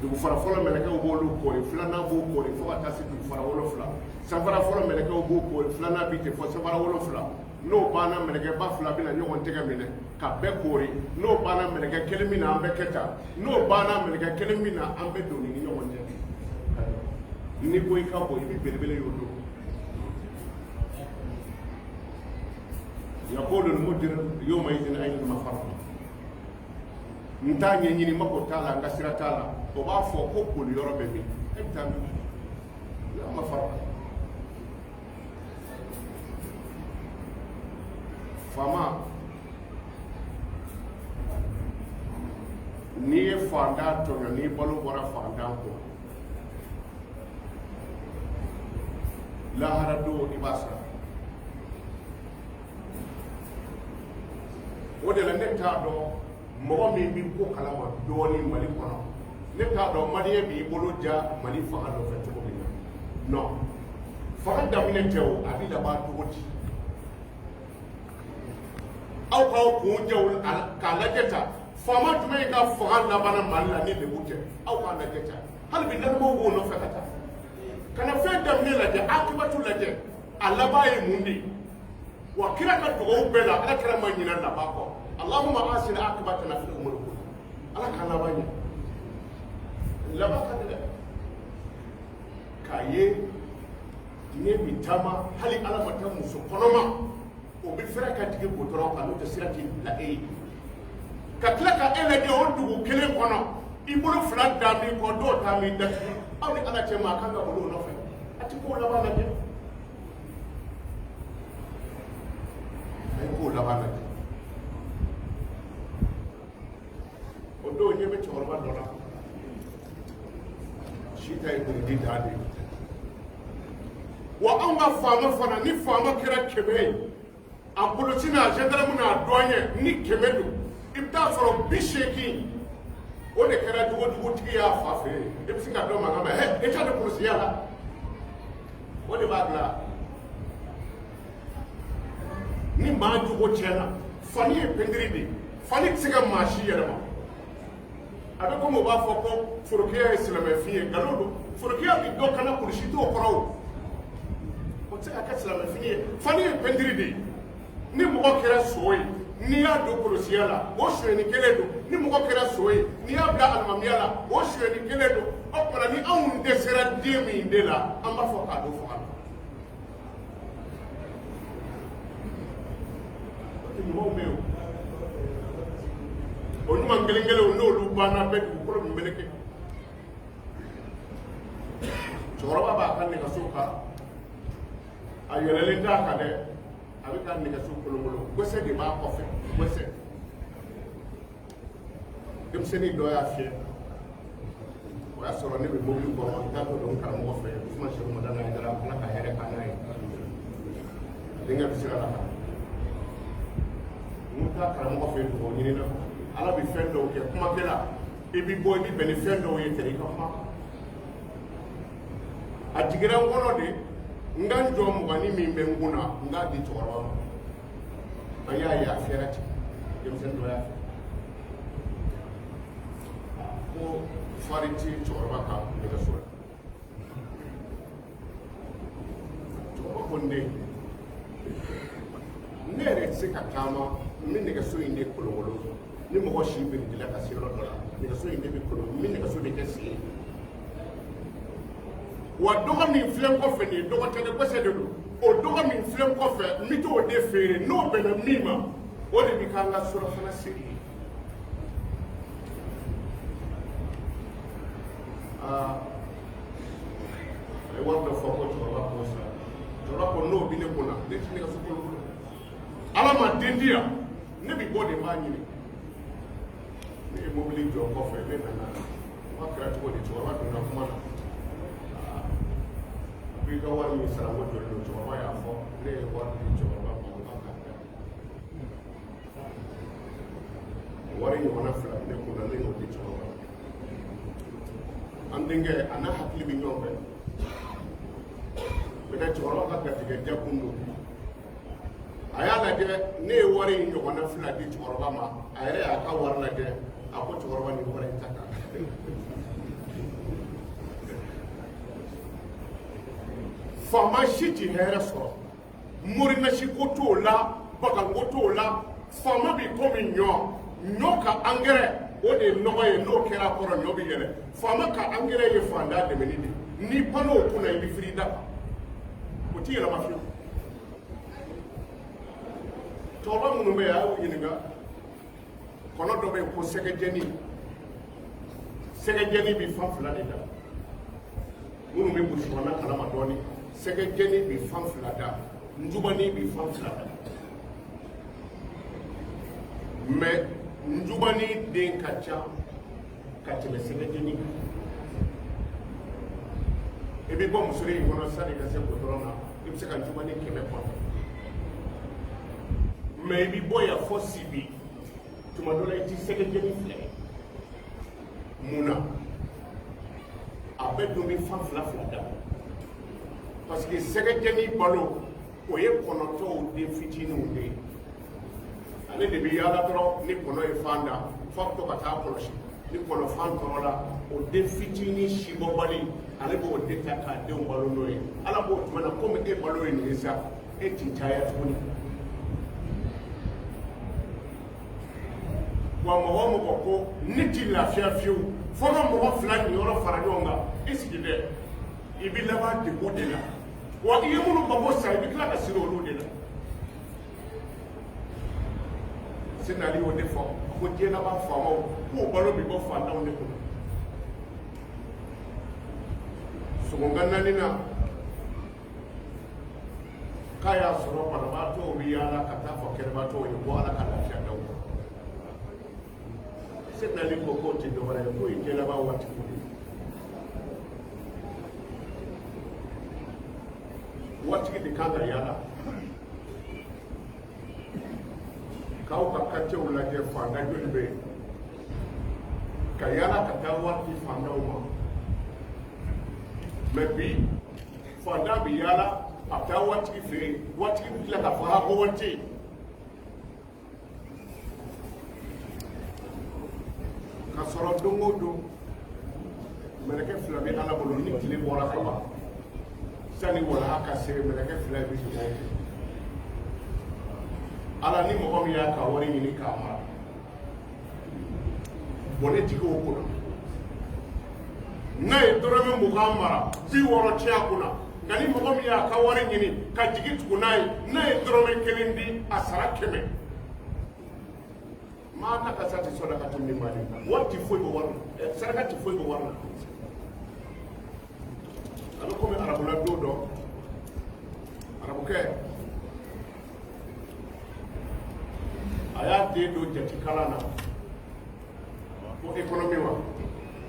Dugufara fɔlɔ mɛlɛkɛw b'olu kori, filanan b'o kori fo ka taa se dugufara wolonfila. Sanfara fɔlɔ mɛlɛkɛw b'o kori, filanan bi ten fo sanfara wolonfila. N'o banna, mɛlɛkɛba fila bɛna ɲɔgɔn tɛgɛ minɛ ka bɛɛ kori. N'o banna, mɛlɛkɛ kelen bɛ na an bɛɛ kɛ tan. N'o banna, mɛlɛkɛ kelen bɛ na an bɛɛ don ni ɲɔgɔn cɛ. N'i ko i ka bon, i bɛ belebele y'o don. Yaqulu al-mujrim yawma idhin ayna al-mafar. N t'a ɲɛɲini, mako t'a la, n ka sira t'a la. O b'a fɔ ko boli yɔrɔ bɛ min? E bɛ taa min? La mafar. Faama, n'i ye faantan tɔɲɔ, n'i balo bɔra faantan kɔ, lahara don i b'a sara. O de la ne t'a dɔn mɔgɔ min bɛ ko kalama dɔɔnin Mali kɔnɔ, ne t'a dɔn maliyɛn b'i bolo ja Mali fanga nɔfɛ cogo min na. Non, fanga daminɛ tɛ o, a bɛ laban cogo di? Aw k'aw kun jɛ k'a lajɛ ta, faama jumɛn ka fanga labanna Mali la ni lebu tɛ? Aw k'a lajɛ ta, hali bi lamɛnbaaw b'o nɔfɛ ka taa. Kana fɛn daminɛ lajɛ, akibatu lajɛ, a laban ye mun de ye? Wa kira ka dugawu bɛɛ la, ala kira ma ɲinɛ laban kɔ. Allahumma ahsin akibatana fil umuri kulli. Ala k'an laban ɲɛ. Laban ka di dɛ. K'a ye ne bi taama, hali ala ma taa muso kɔnɔma, o bɛ fɛrɛ ka jigin goudron kan, n'o tɛ sira t'i bila e ye. Ka tila ka e lajɛ o dugu kelen kɔnɔ, i bolo fila da min kɔ, dɔw ta min datugu. Aw ni ala cɛ, maa kan ka boli o nɔfɛ, a ti k'o laban lajɛ. A ye k'o laban lajɛ. O don ɲɛ bɛ cɛkɔrɔba dɔ la, si ta ye biridi dan de ye. Wa anw ka faama fana, ni faama kɛra 100 ye, a polisi n'a gendarme n'a douanier ni 100 don, i bɛ taa sɔrɔ 80 o de kɛra jogojugutigi y'a fa fɛ yen. I bɛ se ka dɔ mankan mɛn, hɛ, e t'a dɔn polisiya la, o de b'a bila. Ni maa jogo tiɲɛna, fani ye pɛntiri de ye, fani tɛ se ka maa si yɛlɛma. A bɛ komi u b'a fɔ ko forokiya ye silamɛfin ye, nkalon don. Forokiya bɛ dɔ kana, kulusi t'o kɔrɔ, o o tɛ se ka kɛ silamɛfin ye. Fani ye pɛntiri de ye. Ni mɔgɔ kɛra so ye, n'i y'a don polisiya la, o sonyɛni kelen don. Ni mɔgɔ kɛra so ye, n'i y'a bila alimamiya la, o sonyɛni kelen don. O tuma ni anw dɛsɛra den min de la, an b'a fɔ k'a don fanga la. Ɲumanw bɛ yen, o ɲuman kelen kelenw, n'olu banna bɛɛ, dugukolo bɛ meleke. Cɛkɔrɔba b'a ka nɛgɛso kan, a yɛlɛlen t'a kan dɛ, a bɛ ka nɛgɛso kolonkolon, gɛsɛ de b'a kɔfɛ, gɛsɛ. Denmisɛnnin dɔ y'a fiyɛ, o y'a sɔrɔ ne bɛ mobili kɔnɔ, n taatɔ don karamɔgɔ fɛ, Usman Seku Madani Hayidara, Ala ka hɛrɛ k'an n'a ye. Denkɛ bɛ sira la ka na, n taa karamɔgɔ fɛ dugawu ɲini na. Ala bɛ fɛn dɔw kɛ kumakɛla, i bɛ bɔ, i bɛ bɛn ni fɛn dɔw ye tɛrɛ i ka kuma. A jiginra n kɔnɔ de, n ka n jɔ muganni min bɛ n kun na, n k'a di cɛkɔrɔba ma. An y'a ye a fiyɛra ten, denmisɛnnin dɔ y'a fiyɛ ko fari ti cɛkɔrɔba ka nɛgɛso la. Cɛkɔrɔba ko n den, ne yɛrɛ tɛ se ka taama, n bɛ nɛgɛso in de kolonkolon. Ni mɔgɔ si biridila ka se yɔrɔ dɔ la, nɛgɛso in de bɛ kolon, n bɛ nɛgɛso de kɛ sen ye. Wa dɔgɔ min filɛ n kɔfɛ nin ye, dɔgɔ tɛ dɛ, gɛsɛ de don. O dɔgɔ min filɛ n kɔfɛ, n bɛ t'o de feere, n'o bɛnna min ma, o de bɛ k'an ka surafana seri ye. Aa, a ye wari dɔ fɔ ko cɛkɔrɔba k'o sara. Cɛkɔrɔba ko n'o bɛ ne kun na, ne tɛ ne ka so kolonkolon. Ala ma den di yan, ne bɛ bɔ de, n b'a ɲini. Ne ye mobili jɔ kɔfɛ, ne nana, kuma kɛra cogo di? Cɛkɔrɔba donna kuma na. K'i ka wari min sara, ko joli don? Cɛkɔrɔba y'a fɔ. Ne ye wari di cɛkɔrɔba ma, o ka k'a da wari ɲɔgɔnna fila bɛ ne kun na. Ne y'o di cɛkɔrɔba ma. An denkɛ, a n'a hakili bɛ ɲɔgɔn fɛ. Peut-être cɛkɔrɔba ka garijɛgɛ ja kun don. A y'a lajɛ, ne ye wari in ɲɔgɔnna fila di cɛkɔrɔba ma. A yɛrɛ y'a ka wari lajɛ, a ko: "Cɛkɔrɔba, nin wari in ta kan." Faama si ti hɛrɛ sɔrɔ, morinasi ko t'o la, baganko t'o la. Faama bi komi ɲɔ. Ɲɔ ka angɛrɛ, o de ye nɔgɔ ye. N'o kɛra a kɔrɔ, ɲɔ bi yɛlɛ. Faama ka angɛrɛ ye fantan dɛmɛni de. N'i panna o kunna, i bɛ firi da kan, o ti yɛlɛma fiyewu. Cɛkɔrɔba minnu bɛ yen, a y'u ɲininka. Kɔnɔ dɔ bɛ yen ko sɛgɛjɛni. Sɛgɛjɛni bɛ fan fila de da. Minnu bɛ burusi kɔnɔna kalama dɔɔnin, sɛgɛjɛni bɛ fan fila da, njubani bɛ fan fila da. Mais njubani den ka ca ka tɛmɛ sɛgɛjɛni kan. I bɛ bɔ musori in kɔnɔ, sani ka se goudron na, i bɛ se ka njubani 100 kɔnɔ. Mais i bɛ bɔ yan fɔ Sibi, tuma dɔ la i ti sɛgɛjɛni filɛ. Mun na? A bɛɛ dun bɛ fan fila fila da, parce que sɛgɛjɛni balo, o ye kɔnɔtɔw den fitininw de ye. Ale de bɛ yaala dɔrɔn. Ni kɔnɔ ye fan da, f'a bɛ to ka taa kɔlɔsi. Ni kɔnɔ fan tɔrɔla, o den fitinin sibɔbali, ale b'o de ta k'a denw balo n'o ye. Ala b'o tuma na, komi e balo ye nin ye sa, e ti caya tuguni. Wa mɔgɔ o mɔgɔ ko ne ti lafiya fiyewu fo n ka mɔgɔ fila niyɔrɔ fara ɲɔgɔn kan, i sigi dɛ, i bɛ laban degun de la. Wa i ye minnu mako sa, i bɛ tila ka siri olu de la. Seyidina Ali y'o de fɔ ko diɲɛ laban faamaw k'o balo bɛ bɔ faantanw de kunna. Sogonkan naani na, k'a y'a sɔrɔ banabaatɔw bɛ yaala ka taa fɔ kɛnɛbaatɔw ye ko Ala ka lafiya d'aw ma. Seyidina Ali ko k'o tɛ dɔwɛrɛ ye, k'o ye diɲɛ laban waati ko de ye. Waritigi de kan ka yaala k'aw ka quartierw lajɛ, fantan joli bɛ yen, ka yaala ka taa wari di fantanw ma. Mais bi, fantan bɛ yaala, a bɛ taa waritigi fɛ yen, waritigi bɛ tila k'a fɔ ha ko wari tɛ yen. Ka sɔrɔ don o don, mɛlɛkɛ fila bɛ Ala bolo. Ni tile bɔra ka ban, sani walaha ka se, mɛlɛkɛ fila bɛ dugawu kɛ. Ala, ni mɔgɔ min y'a ka wari ɲini k'a mara, bɔnɛ jigin o kunna. N'a ye dɔrɔmɛ 20 mara, 60 tiɲɛ a kunna. Nka ni mɔgɔ min y'a ka wari ɲini ka jigi tugu n'a ye, n'a ye dɔrɔmɛ kelen di, a sara 100. Maa ta ka sa tɛ sɔrɔ ka tɛmɛ mali wari ti foyi bɔ wari la, saraka ti foyi bɔ wari la. A bɛ komi arabula don dɔ, arabukɛ a y'a den don jate kalan na ko économie wa.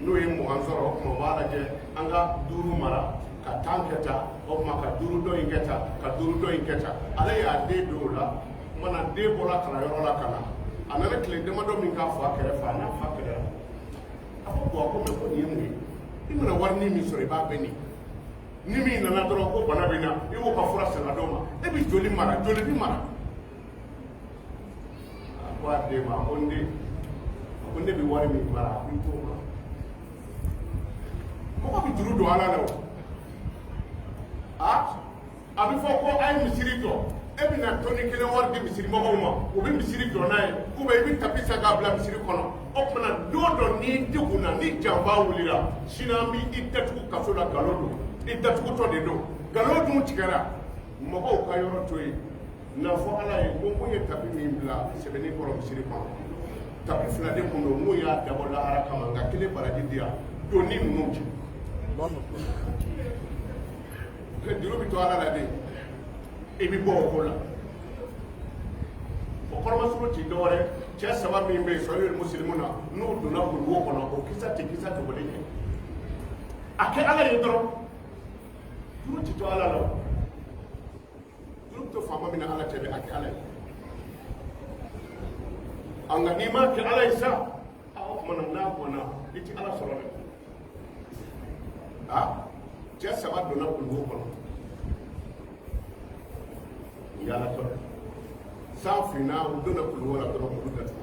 N'o ye 20 sɔrɔ, o tuma o b'a lajɛ, an ka duuru mara, ka 10 kɛ tan, o tuma ka duuru dɔ in kɛ tan, ka duuru dɔ in kɛ tan. Ale y'a den don o la. O tuma na, den bɔra kalanyɔrɔ la ka na. A nana tile damadɔ min k'a fa kɛrɛfɛ, a n'a fa kɛlɛla. A ko bon, a ko mais ko nin ye mun ye? I mana warini min sɔrɔ, i b'a bɛɛ nin. Ni min nana dɔrɔn ko bana bɛ n na, i b'o ka fura san ka d'o ma. E bɛ joli mara? Joli bɛ mara? A ko a den ma, a ko n den, a ko ne bɛ wari min mara, a ko i t'o mara. Mɔgɔ bɛ juru don Ala la. O a a bɛ fɔ ko a ye misiri jɔ, e bɛna tɔni kelen wari di misiri mɔgɔw ma, u bɛ misiri jɔ n'a ye, ou bien i bɛ tapis san k'a bila misiri kɔnɔ. O tuma na, don dɔ n'i degunna, ni janfa wulila, sini an b'i datugu kaso la. Nkalon don, i datugutɔ de don. Nkalon dun tigɛra. Mɔgɔw ka yɔrɔ to yen n'a fɔ Ala ye ko mun ye tapis min bila sɛbɛnni kɔrɔ misiri kɔnɔ, tapis fila de kun don, mun y'a dabɔ lahara kama, nka kelen baraji di yan don ni ninnu cɛ. Juru bɛ to Ala la de, i bɛ bɔ o ko la. O kɔrɔmasuru ti dɔwɛrɛ. Cɛ saba min bɛ yen sɔhihul musilimu na, n'u donna kuluwo kɔnɔ, o kisa tɛ kisa dogolen ye. A kɛ Ala ye dɔrɔn. Juru ti to Ala la o. Juru bɛ to faama min na Ala cɛ dɛ, a kɛ Ala ye. A nka n'i m'a kɛ Ala ye sa, a o tuma na n'a gwanna i ti Ala sɔrɔ dɛ. A cɛ saba donna kuluwo kɔnɔ. U yaalatɔ. San finna, u donna kuluwo la dɔrɔn k'olu datugu.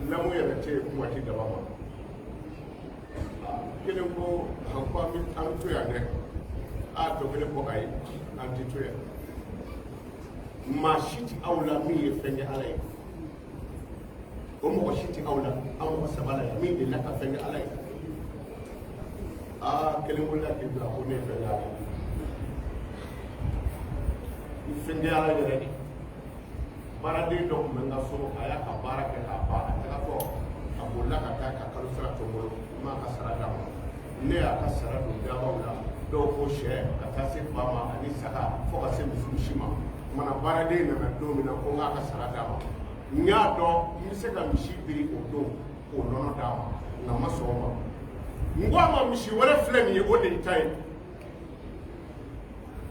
Lamu yɛrɛ tɛ yen, kuma ti daba ma. Kelen ko a ko an bɛ to yan dɛ. A tɔ kelen ko ayi, an tɛ to yan. Maa si tɛ aw la min ye fɛn kɛ Ala ye. O mɔgɔ si tɛ aw la, aw mɔgɔ saba la yan, min delila ka fɛn kɛ Ala ye. Aa, kelen wulila k'i jɔ, a ko ne ye fɛn kɛ Ala ye. N fɛn kɛ Ala yɛrɛ de. Baaraden dɔ tun bɛ n ka so, a y'a ka baara kɛ k'a ban, a tagatɔ a bolila ka taa ka kalo sara to n bolo, n m'a ka sara d'a ma. Ne y'a ka sara don dabaw la, dɔw ko sɛ ka taa se ba ma ani saga fo ka se misi ma. Mana baaraden nana don min na ko n k'a ka sara d'a ma, n y'a dɔn n bɛ se ka misi biri o don k'o nɔnɔ d'a ma, nka n ma sɔn o ma. N ko a ma, misi wɛrɛ filɛ nin ye, o de y'i ta ye.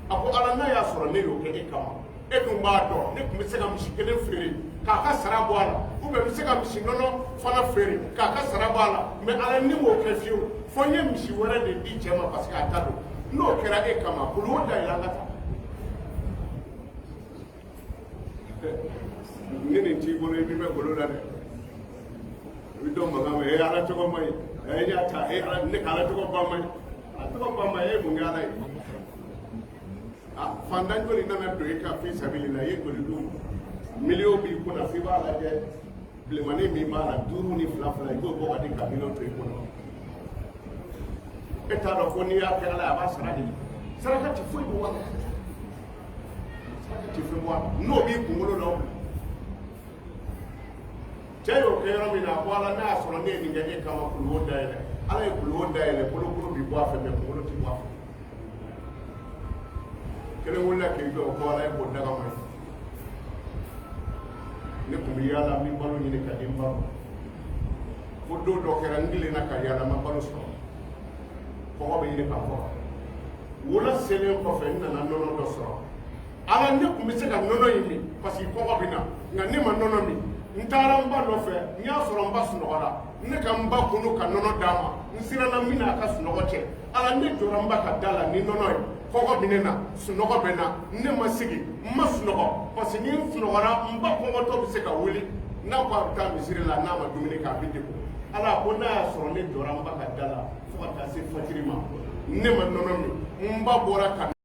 A ko Ala, n'a y'a sɔrɔ ne y'o kɛ e kama, e dun b'a dɔn ne tun bɛ se ka misi kelen feere k'a ka sara bɔ a la, ou bien n bɛ se ka misi nɔnɔ fana feere k'a ka sara bɔ a la, mais Ala, ne m'o kɛ fiyewu, fo n ye misi wɛrɛ de di cɛ ma parce que a ta don. N'o kɛra e kama, kuluwo dayɛlɛ an ka taa. Ni nin t'i bolo, i b'i bɛ golo la dɛ. I bɛ dɔn mankan mɛn, e Ala tɔgɔ man ɲi, e y'a ta, e Ala, ne ka Ala tɔgɔ ba man ɲi, Ala tɔgɔ ba man ɲi, e ye mun kɛ Ala ye? A fantan joli nana don e ka fi sabili la, i ye joli d'u ma? Miliyɔn b'i kunna, f'i b'a lajɛ bilenmanin min b'a la, duuru ni fila fila, i b'o bɔ ka di ka miliyɔn to i kunna. E t'a dɔn ko n'i y'a kɛ Ala ye, a b'a sara de. Saraka ti foyi bɔ a la, saraka ti fɛn bɔ a la, n'o b'i kunkolo la o bila. Cɛ y'o kɛ yɔrɔ min na, a ko Ala, n'a y'a sɔrɔ ne ye nin kɛ e kama, kuluwo dayɛlɛ. Ala ye kuluwo dayɛlɛ, bolokolo bi bɔ a fɛ, mais kunkolo ti bɔ a fɛ. Kelen wulila k'i jɔ ko Ala ye ko daga ma ye. Ne tun bɛ yaala, n bɛ balo ɲini ka di n ba ma. Fo don dɔ kɛra, n tilenna ka yaala, n ma balo sɔrɔ, kɔngɔ bɛ ɲini ka n faga. Wula selen kɔfɛ, n nana nɔnɔ dɔ sɔrɔ. Ala, ne tun bɛ se ka nɔnɔ in min parce que kɔngɔ bɛ n na, nka ne ma nɔnɔ min. N taara n ba nɔfɛ, n y'a sɔrɔ n ba sunɔgɔra. Ne ka n ba kunu ka nɔnɔ d'a ma, n siranna min n'a ka sunɔgɔ cɛ. Ala, ne jɔra n ba ka da la ni nɔnɔ ye, kɔngɔ bɛ ne na, sunɔgɔ bɛ n na. Ne ma sigi, n ma sunɔgɔ parce que ni n sunɔgɔra, n ba kɔngɔtɔ bɛ se ka wuli, n'a ko a bɛ taa misiri la, n'a ma dumuni kɛ, a bɛ degun. Ala ko n'a y'a sɔrɔ ne jɔra n ba ka da la fo ka taa se fajiri ma, ne ma nɔnɔ min, n ba bɔra ka